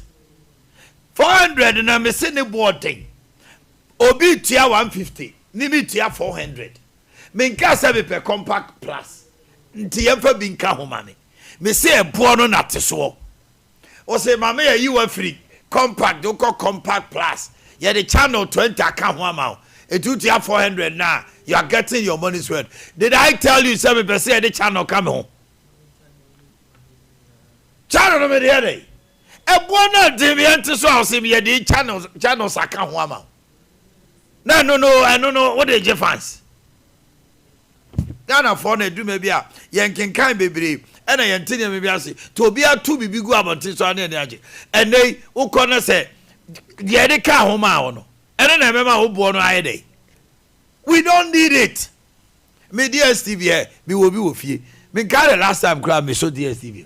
400 na mese ne boɔ den obi tua 150 ne me tua 400 menka sɛ mepɛ compact plus nti yɛmfa bi nka ho ma me mese ɛboɔ no na te soɔ Ose mame yɛyi wo afiri compact de wokɔ compact plus yɛde channel 20 aka ho ama wo eti wotua 400 na you are getting your money's worth did I tell you sɛ mepɛ sɛ yɛde channel ka me ho channel no mede yɛ dɛ ɛboɔ no ɛden me yɛnte so a ɔse yɛde channels channels aka ho ama wo na ɛno no ɛno no wode gye fans Ghanafoɔ no adwuma bi a yɛnkenkan bebree ɛna yɛnte nneɛma bi ase nti obiara to biribi gu abɔnten so a ne ani agye. Ɛnnɛ yi wokɔ na sɛ deɛ yɛde kaa ho maa wo no ɛno na ɛbɛma wo boɔ no ayɛ dɛn? We don't need it. Me DSTV ɛ mewɔ bi wɔ fie. Menkae the last time koraa mesɔ DSTV.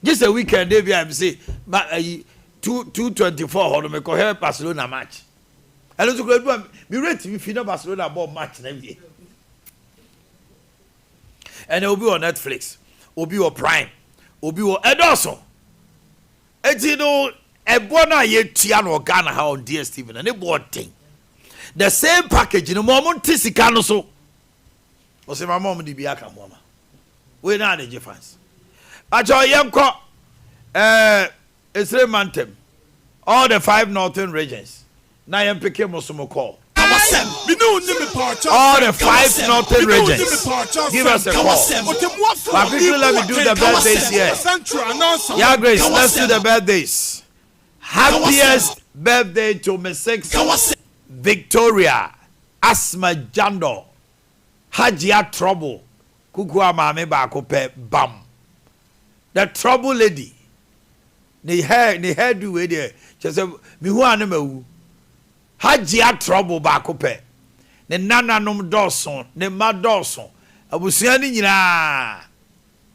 Gye sɛ weekend ebi a mese ma ayi 2:24 hɔ no mekɔhwɛ Barcelona match. Ɛno nso koraa edu a me werɛ tumi fi na Barcelona bɔ match na wie. Ɛnna obi wɔ Netflix, obi wɔ Prime, obi wɔ ɛdɔɔso. Eti no ɛboɔ no a yɛtua no wɔ Ghana ha on DSTV no ne boɔ den. The same package no ma ɔmo nte sika no so. Ɔsɛ ma ma ɔmo de bi aka ho ama. Wei na ade gye fans. Akyɛ yɛnkɔ ɛɛ. Esire mantam, all the five northern regions, na yɛn peke mo so mo call. All the five northern regions, give us a call. But quickly let me do the birthdays here. Yeah, Grace, let's do the birthdays. Happiest birthday to Mrs. Victoria Asma Jando. Hajia Trouble. Kukua maame baako pɛ bam. The trouble lady. Ne hair ne hairdo wei deɛ kyerɛ sɛ mehu a na mawu. Hajia trouble baako pɛ. Ne nananom dɔɔso, ne mma dɔɔso, abusua no nyinaa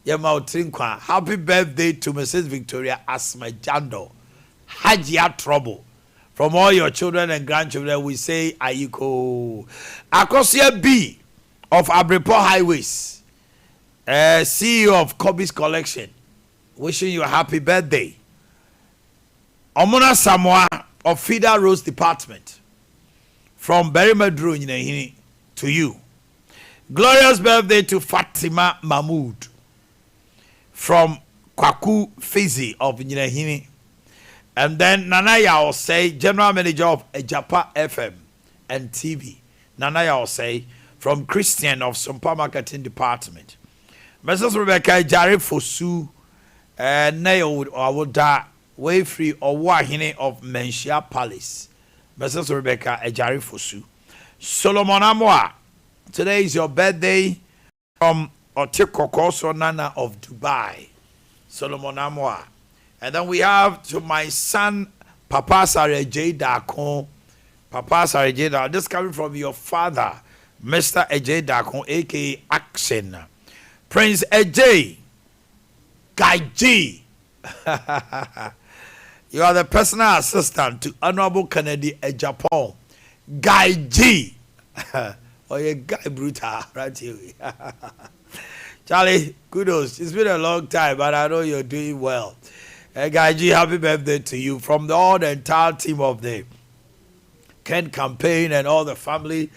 yɛma wo tiri nkwa. Happy birthday to Mrs Victoria Asma Jandor, Hajia trouble. From all your children and grandchildren we say ayikoo. Akosua B of Abrepɔ Highways, eh, CEO of Kobe's Collection, wishing you a happy birthday. Omona Samoa of Feeder Roads Department, from Berimaduro Nyinahini to you. Glorious birthday to Fatima Mahmood from Kwaku Fizi of Nyinahini. And then Nana Yaw Osei, General Manager of Ejapa FM and TV. Nana Yaw Osei from Christian of Sumpa Marketing Department. Mrs. Rebecca Ejare Fosu, ɛnnɛ yɛ awoda, wei firi Ɔwoahene of Manhyia Palace, Mrs. Rebecca Ejare Fosu. Solomon Amoah, today is your birthday from Ɔte Kɔkɔɔ So Nana of Dubai, Solomon Amoah. And then we have to my son, Papa Asare Adjei Darko, Papa Asare Adjei Darko, this coming from your father, Mr. Adjei Darko, aka Action. Prince Adjei, Guy G. you are the personal assistant to Honorable Kennedy Agyapong. Guy G. oh, yeah, guy brutal, right here. Charlie, kudos. It's been a long time, but I know you're doing well. Hey, Guy G, happy birthday to you from the, all the entire team of the Ken campaign and all the family.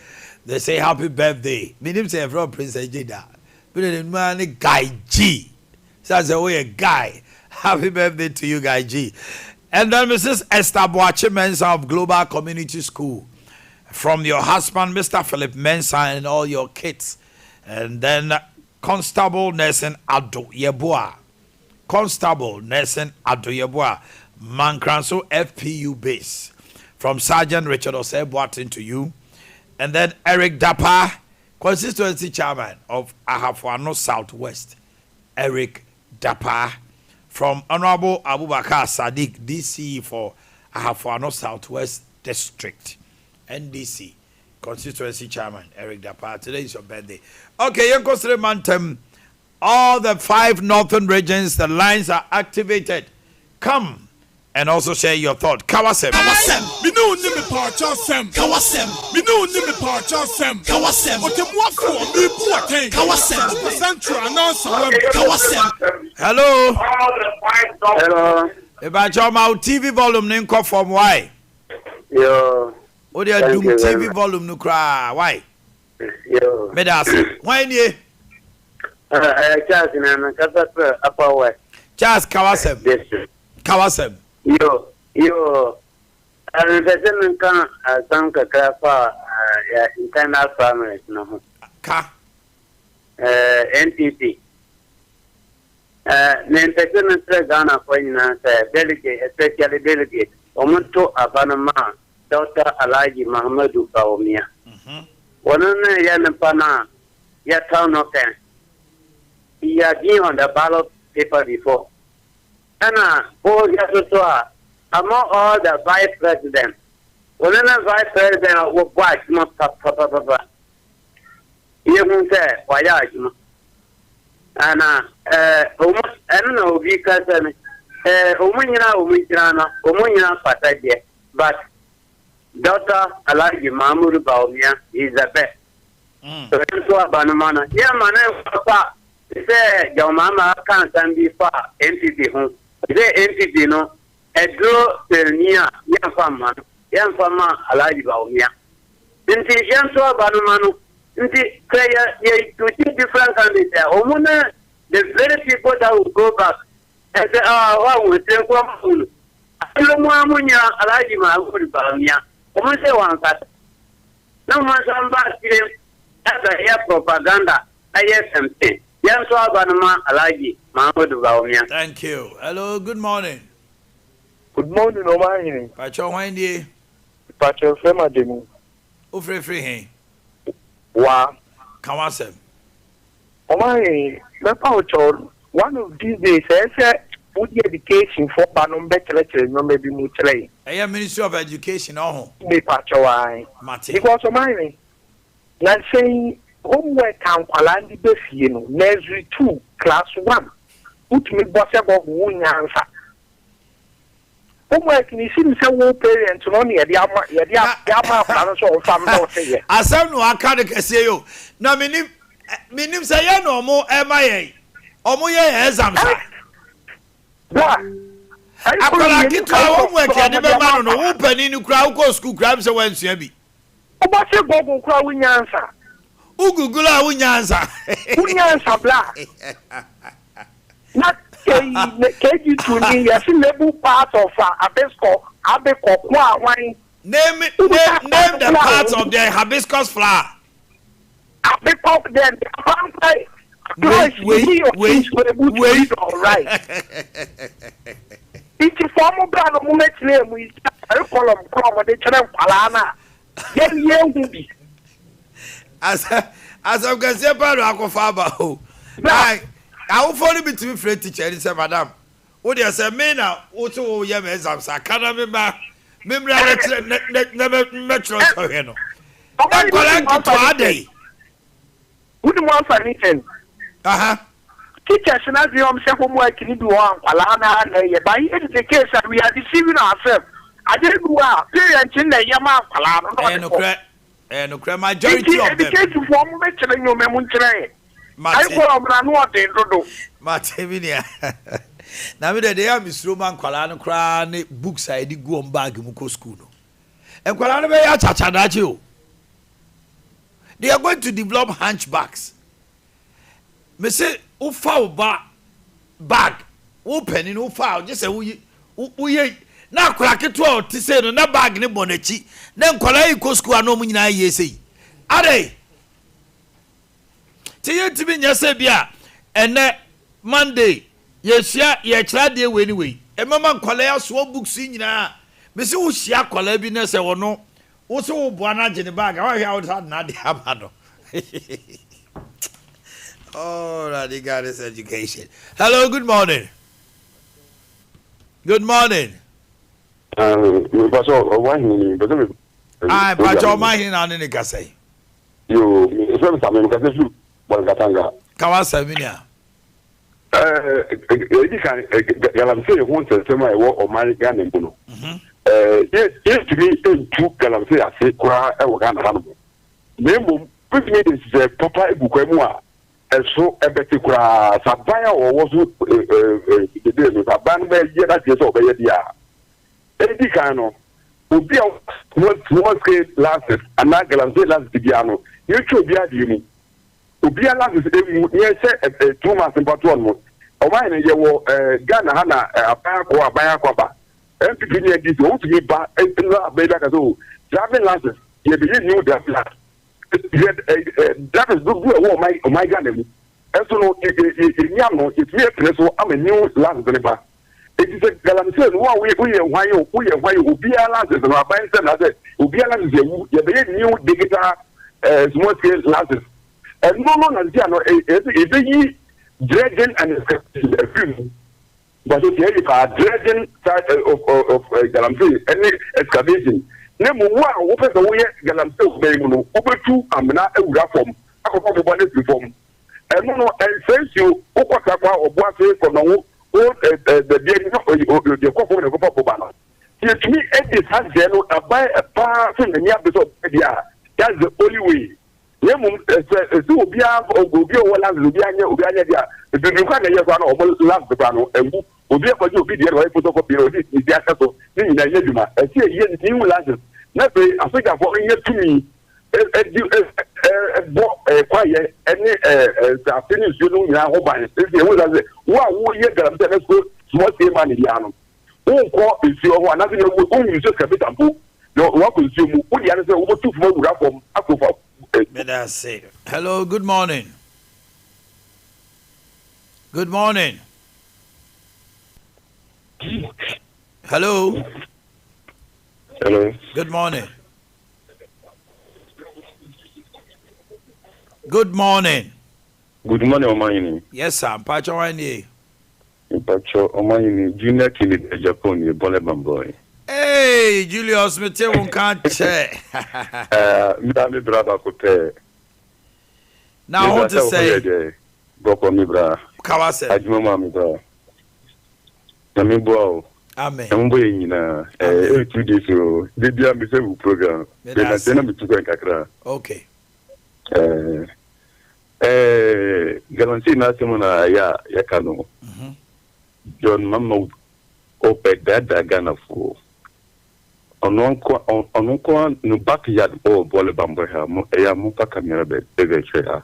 They say happy birthday. Me name say from Prince Ejida. But the man Guy G. So I say, oh yeah, Guy. Happy birthday to you, Guy G. And then Mrs. Esther Boachi Mensah of Global Community School. From your husband, Mr. Philip Mensah, and all your kids. And then Constable Nelson Ado Yeboah. Constable Nelson Ado Yeboah. Mankranso FPU base. From Sergeant Richard Osei Boateng to you. And then Eric Dapa, constituency chairman of Ahafuano Southwest. Eric Dapa. From Honorable Abubakar Sadiq, DC for Ahafuano Southwest District. NDC constituency chairman Eric Dapa. Today is your birthday. Okay, Yenkosre Mantem. All the 5 northern regions, the lines are activated. Come and also share your thought. Kawasem. Kawasem. Me ne wo nni mepaakyɛ asɛm. Kawasem. Me ne wo nni mepaakyɛ asɛm. Kawasem. Ɔtɛmmuafoɔ, merebu wo atɛn. Kawasem. Wopɛ central anaa nsawam. Kawasem. Hello. Hello. Mepakyɛ ma wo TV volume no nkɔ fam why? Yo. Wo deɛ dum TV volume no koraa why? Yo. Meda ase. Hwan nie? Ɛyɛ Charles na mekasa firi Upper West. Charles ka w'asɛm. District. Ka w'asɛm. Yo, yo. Mepɛ sɛ menka asɛm kakra fa yɛ internal primaries no ho. Ka. NPP. Mempɛ sɛ mesrɛ Ghanafoɔ nyinaa sɛ delegate, especially delegate, wɔn to aba no ma Doctor Alhaji Mahamadou Bawumia. Wɔno na ɛyɛ nipa no a yɛtɔn no pɛn. He has been on the ballot paper before. Ɛna wohwɛ so so a, among all the vice president, wɔno ne vice president a wɔbɔ adwuma papapapa. Yɛhu sɛ wayɛ adwuma. Ɛna ɛɛ wɔn ɛno na obi ka sɛ no ɛɛ wɔn nyinaa wɔn gyina no wɔn nyinaa fata deɛ but Doctor Alhaji Mahamudu Bawumia he is the best. So yɛn nso aba no ma no yɛn ma no nkɔfa te sɛ John Mahama aka nsɛm bi fa NPP ho sɛ NPP no ɛduro sɛni a yɛnfa mma no yɛnfa ma Alhaji Bawumia nti yɛn nso aba no ma no nti sɛ yɛ yɛ tuti different candidates a wɔn ne the very people that will go back and say ah wa wɔn sɛ nkɔm mu no Aduro mu ara mu nya Alhaji Mahamudu Bawumia, wɔn sɛ wankasa na wɔn nsa mba akyire ɛbɛyɛ propaganda ɛyɛ campaign. Yɛn nso aba no ma Alhaji Mahamudu Bawumia. Thank you. Hello, good morning. Good morning, Ɔmanhene. Pakyɛ hwan nie? Pakyɛ frɛ ma Demi. Wo frɛ firi he? Wa. Ka w'asɛm. Ɔmanhene, mɛpa wo kyɛw, one of these days ɛyɛ sɛ. wode education foɔ ba no mbɛkyerɛkyerɛ nnoɔma bi mu kyerɛ yɛn. Ɛyɛ ministry of education ɔho. Mepakyɛw ae. Mate. Because ɔman nansa yi homework a nkwadaa no de ba fie no, nursery two, class one, wotumi bɔ sɛ bɔho wonnya ansa. Homework no, it seems sɛ wo parent no na yɛde ama yɛde ama akwadaa no sɛ ɔmfa mbrɛ wo sɛ yɛ. Asɛm na waka no kɛseɛ yi o. Na menim menim sɛ yɛn na ɔmo ɛma yɛn ɔmo yɛ yɛn exams a. Bra. Akwadaa ketewa homework yɛde bɛma no no wo panin no koraa wokɔ sukuu koraa m sɛ woansua bi. Wobɔ se Google koraa wo nya ansa. Wo Google a wo nya ansa. Wo nya ansa bra. Na eyi KG2 ni yɛse label part of abisco abekɔ ko a hwan. Name name name the parts of the hibiscus flower. Abekɔ then apampa Wei wei wei wei. Nti fɔ ɔmo bra na ɔmo mɛkyerɛ mu yi curriculum korɔ ɔmo de kyerɛ nkwadaa no a yɛn yɛn hu bi. Asɛm asɛm kɛseɛ paa na wakɔfa aba o. Ai awofoɔ no bi tumi frɛ teacher ni sɛ madam wo deɛ sɛ me na wo se wo yɛ me exams a ka na me ma me mmra na kyerɛ na na na mɛtwerɛ nsɔhwɛ no. Na nkwadaa nketewa adɛn? Wonim one funny thing? Aha. Teachers no adwene wɔn sɛ homework no bi wɔ hɔ a nkwadaa no ara na ɛyɛ but it is the case a we are deceiving ourselves. Adeɛ bi wɔ hɔ a parents no na ɛyɛ ma nkwadaa no na Ɛyɛ ɔde kɔ. nokorɛ. Ɛyɛ nokorɛ. Majority Nti of them. education foɔ mo bɛkyerɛ nneɛma mu nkyerɛ yɛn. Mate. Curriculum no ano ɔden dodo. Mate me nua. Na me deɛ deɛ ɛyɛ a mesuro ma nkwadaa no koraa ne books a yɛde gu wɔn bag mu kɔ school no. Nkwadaa no bɛyɛ akyakya daakye o. They are going to develop hunchbacks. Me se wofa wo ba bag wo panin wofa a gye sɛ woyi woyɛ na akwadaa ketewa a ɔte sei no na bag ne bɔ n'akyi na nkwadaa yi kɔ sukuu a na wɔn nyinaa yie sei adɛn te yɛntumi nyɛ sɛ bi a ɛnɛ Monday yɛsua yɛkyerɛ adeɛ wei ne wei ɛmɛma nkwadaa yi asoɔ books yi nyinaa mesi wohyia akwadaa bi na sɛ ɔno Wo se wo boa no agye ne bag a wahwɛ a wo sa de n'ade ama no. Oh, Radi got his education. Hello, good morning. Good morning. Mpatsɔ ɔwɔ ahene ni mpɛsɛ mi. Ah, mpatsɔ ɔmo ahene na ɔne ne kasa yi. Yoo, efɛ mi sami mi kasa fi Bɔnkatanga. Kawa sami ni a. Ɛdi kan, galamsey ho nsɛnsɛm a ɛwɔ ɔman Ghana mu no, yɛntumi ntu galamsey ase koraa wɔ Ghana hanom. Na mmom, wobɛtumi de nhyehyɛe papa agu kwan mu a ɛso ɛbɛte koraa. Sɛ aban a wɔwɔ so dede no, sɛ aban no bɛyɛ n'adwene sɛ ɔbɛyɛ deɛ a, ɛdi kan no, obi a small scale license anaa galamsey license biara no, yɛtwa obiara deɛ mu. Obiara license emu na yɛhyɛ ɛ 2 months mpatoɔ no ɔman hene yɛwɔ Ghana ha na aban akɔ aban akɔ aba NPP ne NDC wɔn tumi ba na aban bi aka sɛ o driving license yɛbɛyɛ new driving license yɛ drivers dodoɔ ɛwɔ ɔman ɔman Ghana mu ɛso no yɛnya no yɛtumi ɛpene so ama new license ne ba. Enti sɛ galamsey no wo a woyɛ woyɛ hwan o woyɛ hwan o obiara license no aban nsɛm na sɛ obiara license awu yɛbɛyɛ new digital eh, small scale license ɛno no na sisi ano ɛsɛ yɛbɛyi dredging and excavation afiri mu bàtò tiɛ yi paa dredging side of of of galamsey ɛne excavation ne mu wo a wopɛ sɛ woyɛ galamsey wɔ bɛn mu no wobɛtu amena awura fam akɔfɔ boba no afiri fam Ɛno no, ɛnsɛe nsuo. Wokɔ Tarkwa, Ɔboase, Kɔnɔngo, wo baabi a yɛkɔ fam na yɛkɔfa boba no. Sɛ yɛtumi di saa nhyehyɛeɛ no, aban paa sɛ n'ani abere sɛ ɔbɛyɛ deɛ a, that's the only way. Na mmom sɛ ɛsɛ obiara obi a ɔwɔ license obiara nyɛ obiara nyɛ deɛ a, bebree koraa na ɛyɛ koraa na wɔn license koraa no awu. Obi akɔgye obi deɛ na wayɛ photocopy na ɔde ne ti ahyɛ so ne nyinaa nyɛ adwuma. Ɛsɛ yɛyɛ new license na afei asogyafoɔ no nyɛ tumi di bɔ kwaeɛ ne nsase ne nsuo no nyinaa ho ban. Nti ɛho sɛ sɛ wo a woyɛ galamsey na so small scale man biara no wonkɔ nsuo ho anaasɛ na wonyi nsuo excavator mpo na wakɔ nsuo mu wo deɛ ne sɛ wobɛtu fam awura fam akɔfa. Meda ase. Hello, good morning. Good morning. Hello. Hello. Good morning. Good morning. Good morning, Omanini. Yes, sir. Mpacho wan nie. Mpakyɛw ɔmanhene Junior Kennedy Agyapong nie, Bɔlɛ Bambɔi. Eeii Julius mete wo nka kyɛ. Eh, me a me bra baako pɛ. Na wo ho te sɛ? Me bra sɛ wo ho yɛ dɛ? Bɔkɔ me bra. Ka w'asɛm. Adwuma mu a me bra. Nyame boa wo. Amen. Nyame bɔ yɛn nyinaa. Eh, ɛyɛ 2 days o. Da biara me sɛ wo program. Meda ase. Na me tu kwan kakra. Okay. Eh, eh, galamsey n'asɛm na ɛyɛ a yɛka no. John Mahama ɔbɛdaadaa Ghanafoɔ. Ɔno nko ɔno nko no backyard wɔ Bɔle Bambɔ ha mo ɛyɛ a momfa camera bɛ bɛhwɛ ha.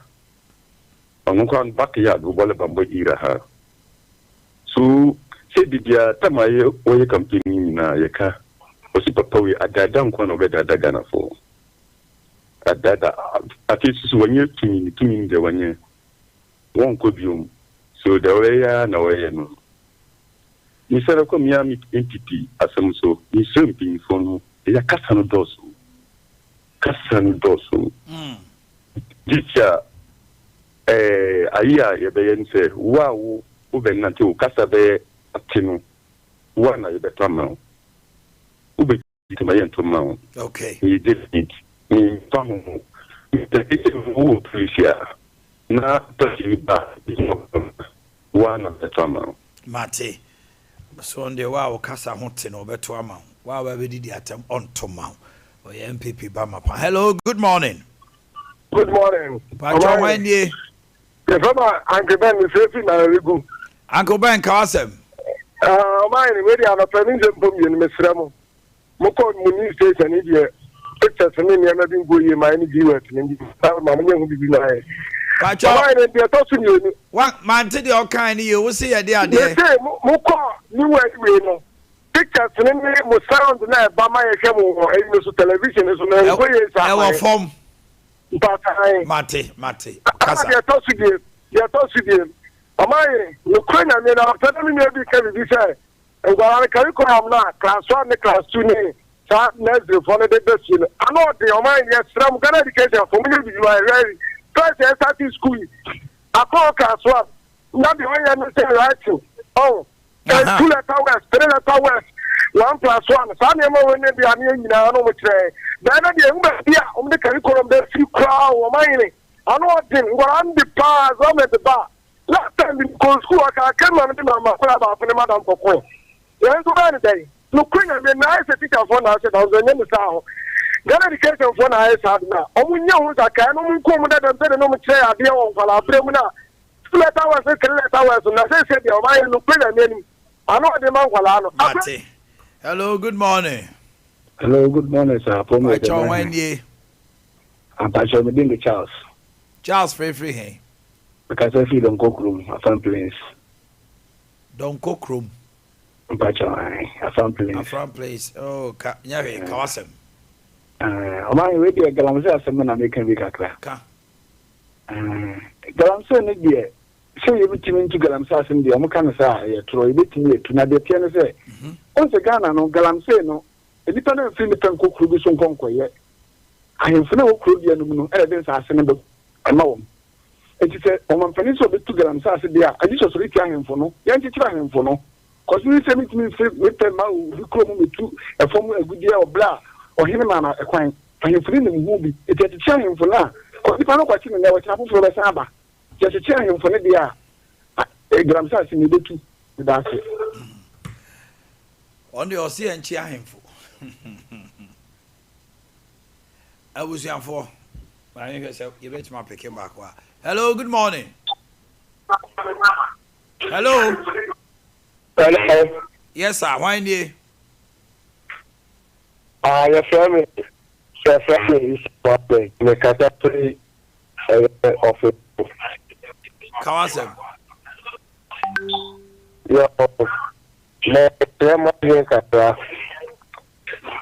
Ɔno nko no backyard wɔ Bɔle Bambɔ ira ha. So sɛ biribiara tam a yɛ wɔyɛ campaign yi nyinaa yɛka ɔsi papa wei adaadaa nko na ɔbɛdaadaa Ghanafoɔ. Adaadaa afei soso wɔnyɛ tumi ne tumi no deɛ wɔnyɛ wɔnkɔ biom so deɛ wɔyɛ ara na wɔyɛ no. Mesrɛ kɔ mea me NPP asɛm so mesrɛ mpanyinfoɔ no ɛyɛ kasa no dɔɔso kasa no dɔɔso this year ɛɛ ayi a yɛbɛyɛ no sɛ wo a wo wobɛnante wo kasa bɛyɛ ate no wo a na yɛbɛtɔ ama wo wobɛ ma yɛnto ma wo. Okay. Meyɛ delegate memfa ho sɛ sɛ wowɔ polisi a na party bi ba wo a na bɛtɔ ama wo. Mate. So deɛ wo a wo kasa ho te no ɔbɛto ama wo. Wo a wabɛdidi atɛm ɔnto ma wo. Ɔyɛ NPP ba ma pa. Hello, good morning. Good morning. Pacho hwan nie? Yɛfrɛ ma Uncle Ben mefrɛ fi Nararigu. Uncle Ben ka w'asɛm. Ɔman ne wei deɛ anɔpɛ ne nsɛm mpɔ mmienu mesrɛ mo. Mokɔ mo news station yi deɛ pictures ne nneɛma bi nkɔ yie ma ɛne viewers ne nti ma monyɛ ho biribi ma yɛ. Pacho. Ɔman ne deɛ ɛtɔ so mmienu. Wa mante deɛ ɔkan ne yie wo se yɛde adeɛ. Mese mokɔ new wei no pictures ne ne mo sound na ɛba ma yɛhwɛ mo wɔ ɛyi no so television no so na nkɔ yie saa ma yɛ. Ɛwɔ fam. Mpatae. Mate mate kasa. Ɛna deɛ ɛtɔ so biem deɛ ɛtɔ so biem ɔman nokura nyame na ɔpɛ na me nua bi ka biribi sɛ nkwadaa no curriculum no a class one ne class two ne saa nursery foɔ no de ba fie no ano ɔden ɔman yɛsrɛ mo Ghana education fo mo nyɛ biribi ma yɛhwɛ first yɛ start school yi akɔ class one na deɛ ɔyɛ no sɛ writing ɔn two letter words three letter words one plus one saa nneɛma wɔ ne deɛ aneɛ nyinaa no mo kyerɛ bɛɛ no deɛ ehu baabi a wɔn de curriculum bɛfiri koraa wɔn ayene ano ɔden nkwadaa no de paa government ba last time bi kɔ sukuu ɔka akɛnua no de ma ma akwadaa baako ne madam kɔkɔe yɛn nso bɛyɛ ne dɛn nokura nyame na ayɛ sɛ teacherfoɔ na ahyɛ da nso ɛnyɛ ne saa ho Ghana education foɔ na ayɛ saa de na wɔn nyɛ ho nsakrae na wɔn nkɔn mu dada mpɛ de na wɔn kyerɛ adeɛ wɔ nkwadaa abere mu na two letter words ne three letter words na sɛ sɛ deɛ wɔn ayɛ nokura nyame anim ano ɔde ma nkwadaa no. Mate. Hello, good morning. Hello, good morning, sir. Pacho hwan nie? Ampacho, me din de Charles. Charles frɛfiri he? Mekasa firi Dɔnkɔ kurom, Afan Plains. Dɔnkɔ kurom. Mpacho, ae, Afan Plains. Afan Plains. Oh, ka nyɛ hwee, ka w'asɛm. Ɔman wei deɛ galamsey asɛm na meka bi kakra. Ka. Galamsey no deɛ sɛ yɛbɛtumi ntu galamsey asɛm deɛ ɔmo ka no sɛ a ɛyɛ torɔ yɛbɛtumi atu na deɛ teɛ no sɛ ɔn sɛ Ghana no galamsey no nnipa no mfiri nipa nkɔ kuro bi so nkɔ nkɔyɛ ahemfo no a ɛwɔ kuro dua no mu no ɛna ɛde nsaase no bɛ ɛma wɔn nti sɛ ɔmampanin sɛ ɔbɛtu galamsey ase deɛ a agye sɛ ɔsɔre tia ahemfo no yɛnkyekyere ahemfo no kɔso ne sɛ metumi mfiri mepɛ ma obi kuro mu metu ɛfam agudeɛ ɔbrɛ a ɔhene ma no ɛkwan ahemfo no nim ho bi nti ɛkyekyere ahemfo no a kɔ nipa no kɔkye no nɛ wɔkyena foforɔ bɛsan aba nti ɛkyekyere ahemfo no deɛ a galamsey ase no ɛbɛtu meda ase. Ɔno deɛ ɔse yɛnkye ahemfo. Abusuafoɔ, ma yɛnhwɛ sɛ yɛbɛtumi apeke baako a. Hello, good morning. Hello. Hello. Yes, sir. Hwan nie? Ah, yɛfrɛ me yɛfrɛ me Isa Mohammed. Mekasa firi ɛyɛ ɔfe. Ka w'asɛm. Yo, mɛkyerɛ mo adwene kakra.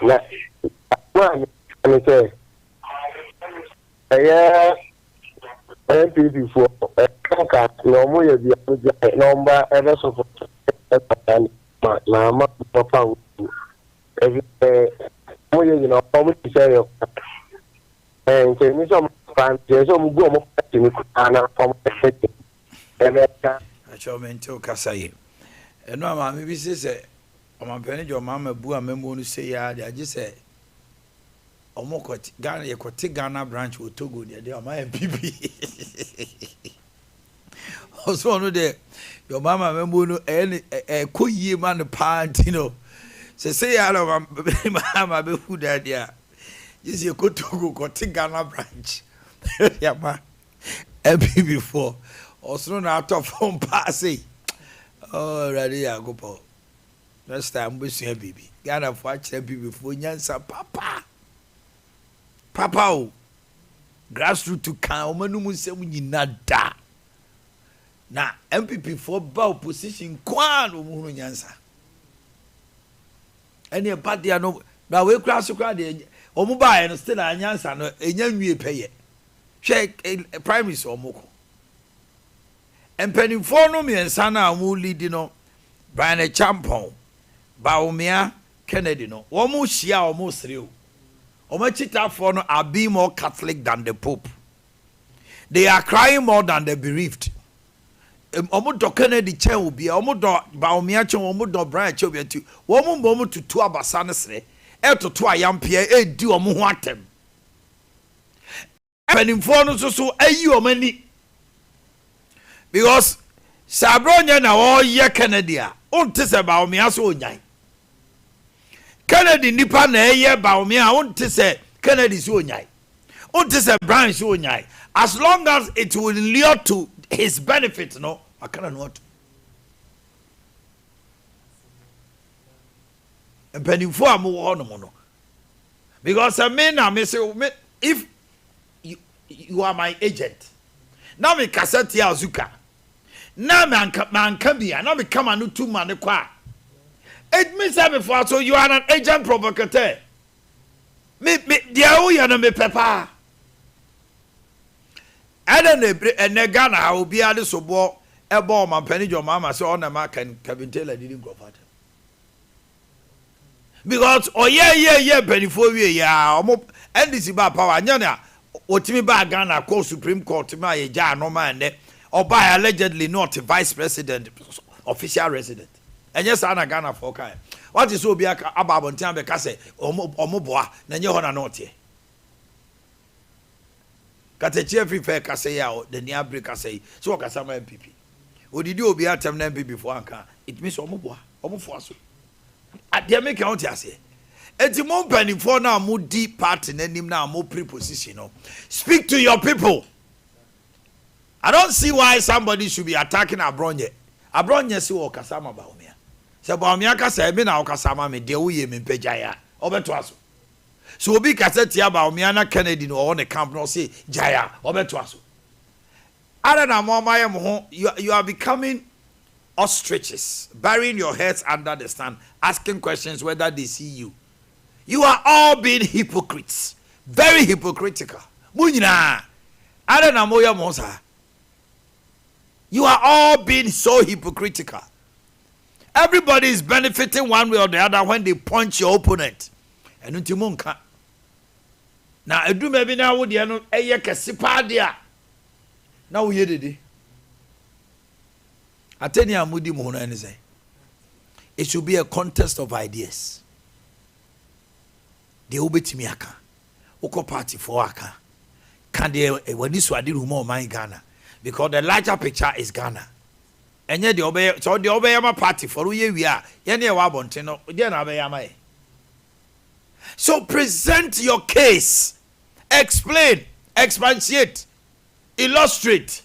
Na asɛm a meka ne sɛ ɛyɛ NPP foɔ ɛka na ɔmo yɛ bia no gyae na ɔmo ba ɛbɛ support ma na ama papa wo ɛfi sɛ ɔmo yɛ nyina ɔmo ti sɛ yɛ kwa ɛɛ nti ɛni sɛ ɔmo fa nti ɛsɛ ɔmo gu ɔmo party no koraa na ɔmo ɛfɛ ɛbɛka. Akyɛw mente wo kasa yi. Ɛno a maame bi se sɛ ɔmampanin John Mahama bu amammuo no sei ara deɛ agye sɛ wɔn kɔ Ghana yɛkɔte Ghana branch wɔ Togo deɛ deɛ ɔma NPP. Ɔsɛ ɔno deɛ John Mahama amammuo no ɛyɛ ne ɛkɔ yie ma no paa nti no sɛ sei ara na ɔmampanin Mahama bɛhu da deɛ a gye sɛ yɛkɔ Togo kɔte Ghana branch deɛ ama NPP foɔ ɔsono na atɔ fam paa sei. Oh Awurade Nyankopɔn. Next time mobɛsua biribi. Ghana foɔ akyerɛ NPP foɔ nyansa papa. Papa o. Grassroot ka wɔn anum nsɛm nyina da. Na NPP foɔ ba opposition nko ara na wɔn hunu nyansa. Ɛne ɛba deɛ no na wei koraa so koraa deɛ wɔn baeɛ no still a nyansa no ɛnya nwie pɛyɛ. Hwɛ primaries wɔn kɔ. Mpanimfoɔ no mmiɛnsa no a wɔn lead no, Bryan Acheampong, Bawumia, Kennedy no, wɔn hyia a wɔn sere o. Wɔn akyitafoɔ no are being more Catholic than the Pope. They are crying more than the bereaved. Wɔn dɔ Kennedy kyɛn obiara, wɔn dɔ Bawumia kyɛn, wɔn dɔ Bryan kyɛn obiara nti, wɔn mmom tutu abasa no sere, ɛtoto ayampeɛ, ɛredi wɔn ho atɛm. Mpanimfoɔ no nso so ayi wɔn ani because sɛ aberɛ na ɔreyɛ Kennedy a wonte sɛ Bawumia so ɔnyan Kennedy nipa na ɛyɛ Bawumia a wonte sɛ Kennedy so ɔnyan wonte sɛ Brian so ɔnyan as long as it will lure to his benefit no wakana no ato mpanimfoɔ a mowɔ hɔ nom no because sɛ me na me se me if you, you are my agent na me kasa tia Azuka na manka manka bi a na me kama no tu ma ne kɔ a it means sɛ me so you are an agent provocateur me me deɛ woyɛ no mepɛ paa ɛdɛ na ebire ɛnɛ Ghana ha obiara de soboɔ ɛbɔ ɔmampanin John Mahama sɛ ɔna ma Kevin Taylor didi nkurɔfoɔ atɛm because ɔyɛ yɛ yɛ mpanimfoɔ wie yɛ a ɔmo NDC ba power anyɛ na wɔtumi baa Ghana kɔ Supreme Court ma yɛ gya ano ma ɛnɛ ɔbaa allegedly na ɔte vice president official resident ɛnyɛ saa na Ghana foɔ kan wate sɛ obi aka aba abɔnten abɛka sɛ ɔmo ɔmo boa na ɛnyɛ hɔ na na ɔteɛ katakyi afiri fɛ kasa yi a n'ani abere kasa yi sɛ ɔkasa ma NPP odidi obi atɛm na NPP foɔ anka it means ɔmo boa ɔmo foa so adeɛ meka wote aseɛ eti mo mpanimfoɔ no a mo di party n'anim na mo pre position no, speak to your people. I don't see why somebody should be attacking Abronye. Abronye si wɔ kasa ma Bawumia sɛ Bawumia kasa ɛmi na ɔkasa ma mi deɛ woyɛ mi mpagya ya ɔbɛto aso so obi kasa tia Bawumia na Kennedy na ɔwɔ ne camp na ɔse gya ɔbɛto aso ada na mo ama yɛ mo ho. You are becoming ostriches, burying your heads under the sand, asking questions whether they see you. You are all being hypocrites, very hypocritical. Mo nyinaa, ada na mo yɛ mo saa. You are all being so hypocritical. Everybody is benefiting one way or the other when they punch your opponent. Ɛno nti mo nka. Na eduma bi na wo deɛ no ɛyɛ kɛse paa deɛ a na woyɛ dede. Atɛni a modi mo ho no ɛne sɛ it should be a contest of ideas. Deɛ wobɛtumi aka, wokɔ party foɔ aka, ka deɛ w'ani so ade ruma ɔman Ghana because the larger picture is Ghana. Ɛnyɛ deɛ ɔbɛyɛ sɛ deɛ ɔbɛyɛ ma party foɔ no woyɛ wie a yɛne ɛwɔ abɔnten no deɛ na abɛyɛ ama yɛ. So present your case, explain, expatiate, illustrate.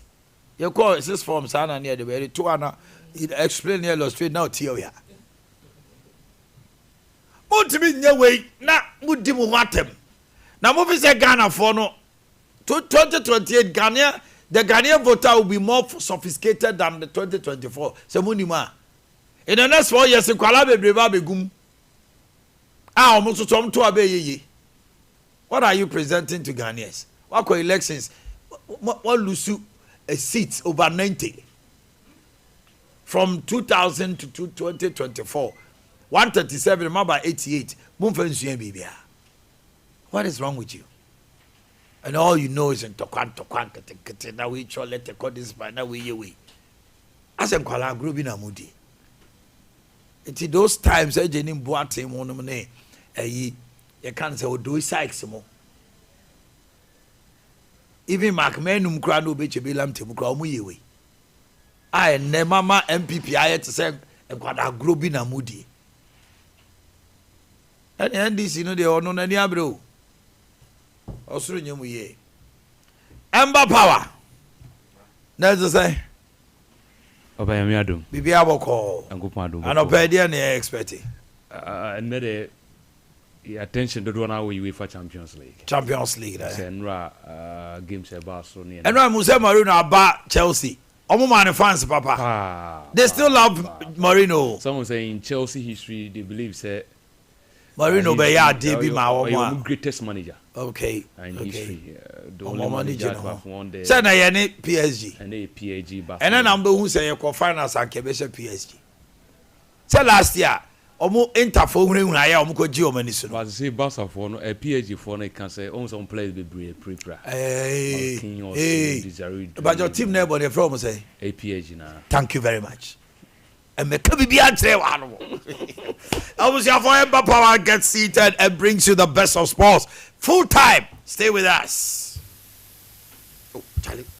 Yɛkɔ six form saa na ne yɛde bɛyɛ to ana explain ne illustrate na ɔtie ɔya. Montumi nyɛ wei na modi mo ho atɛm na mofi sɛ Ghanafoɔ no 2028 Ghanaian, the Ghanaian voter will be more sophisticated than the 2024 sɛ monim a in the next 4 years nkwalaa bebree ba abɛgum a wɔn nso so wɔn to abɛyɛ yie. What are you presenting to Ghanaians? Wakɔ elections wɔn lose a seat over 90 from 2000 to 2024, 137 maba 88 momfa nsua biribiara. What is wrong with you? And all you know is ntɔkwa ntɔkwa nketenkete na wei twɛ letter kɔ this by na wei yɛ wei asɛ nkwalaa agorɔ bi na mo di. Nti those times Agyenim Boateng mu nom ne ɛyi yɛka no sɛ Odoi Sykes mo. Even Mark Manum koraa na Obekyebe Lamptey mu koraa wɔn yɛ wei. A ɛnnɛ mama NPP ayɛ te sɛ nkwadaa agorɔ bi na modie. Ɛne NDC no deɛ ɔno n'ani abere o. Ɔsoro nyɛ mu yie. Ɛmba power. Na ɛte sɛ. Papa Nyame adom. Biribiara bɔkɔɔ. Nyankopɔn adom bɔkɔɔ. Anɔpa yi deɛ na yɛ expect. Ɛnnɛ deɛ yɛ attention dodoɔ no ara wɔ UEFA Champions League. Champions League na. Sɛ nnora games a ɛbaa so ne. Ɛnora mu sɛ Mourinho aba Chelsea. Ɔmo maa no fans papa. Paa. They still love Mourinho. Some say in Chelsea history they believe sɛ. Mourinho bɛyɛ adeɛ bi ma wɔn a. Ɔyɛ wɔn greatest manager. Okay. In okay. history. The Wɔn only ani manager gye ne to ho. have won the. Sɛ na yɛ ne PSG. Ɛnɛ yɛ PSG Ɛnɛ Barcelona. na mbɛhu sɛ yɛkɔ finals anka yɛbɛhyɛ PSG. Sɛ last year ɔmo Interfoɔ hunahuna yɛ a ɔmo kɔ gye ɔmo ani so no. But sɛ Barca foɔ no eh, PSG foɔ no ka sɛ ɔhu sɛ ɔmo players bebree apirapira. Hey, Marquinhos, hey. Desiree Doué. Bajɔ team na ɛbɔ no yɛfrɛ ɔmo sɛn? Ɛyɛ PSG naa. Thank you very much. Ɛmɛka biribiara nkyerɛ wɔ hanom. Abusuafoɔ Ember Power gets seated and brings you the best of sports full time. Stay with us. Oh, Charlie.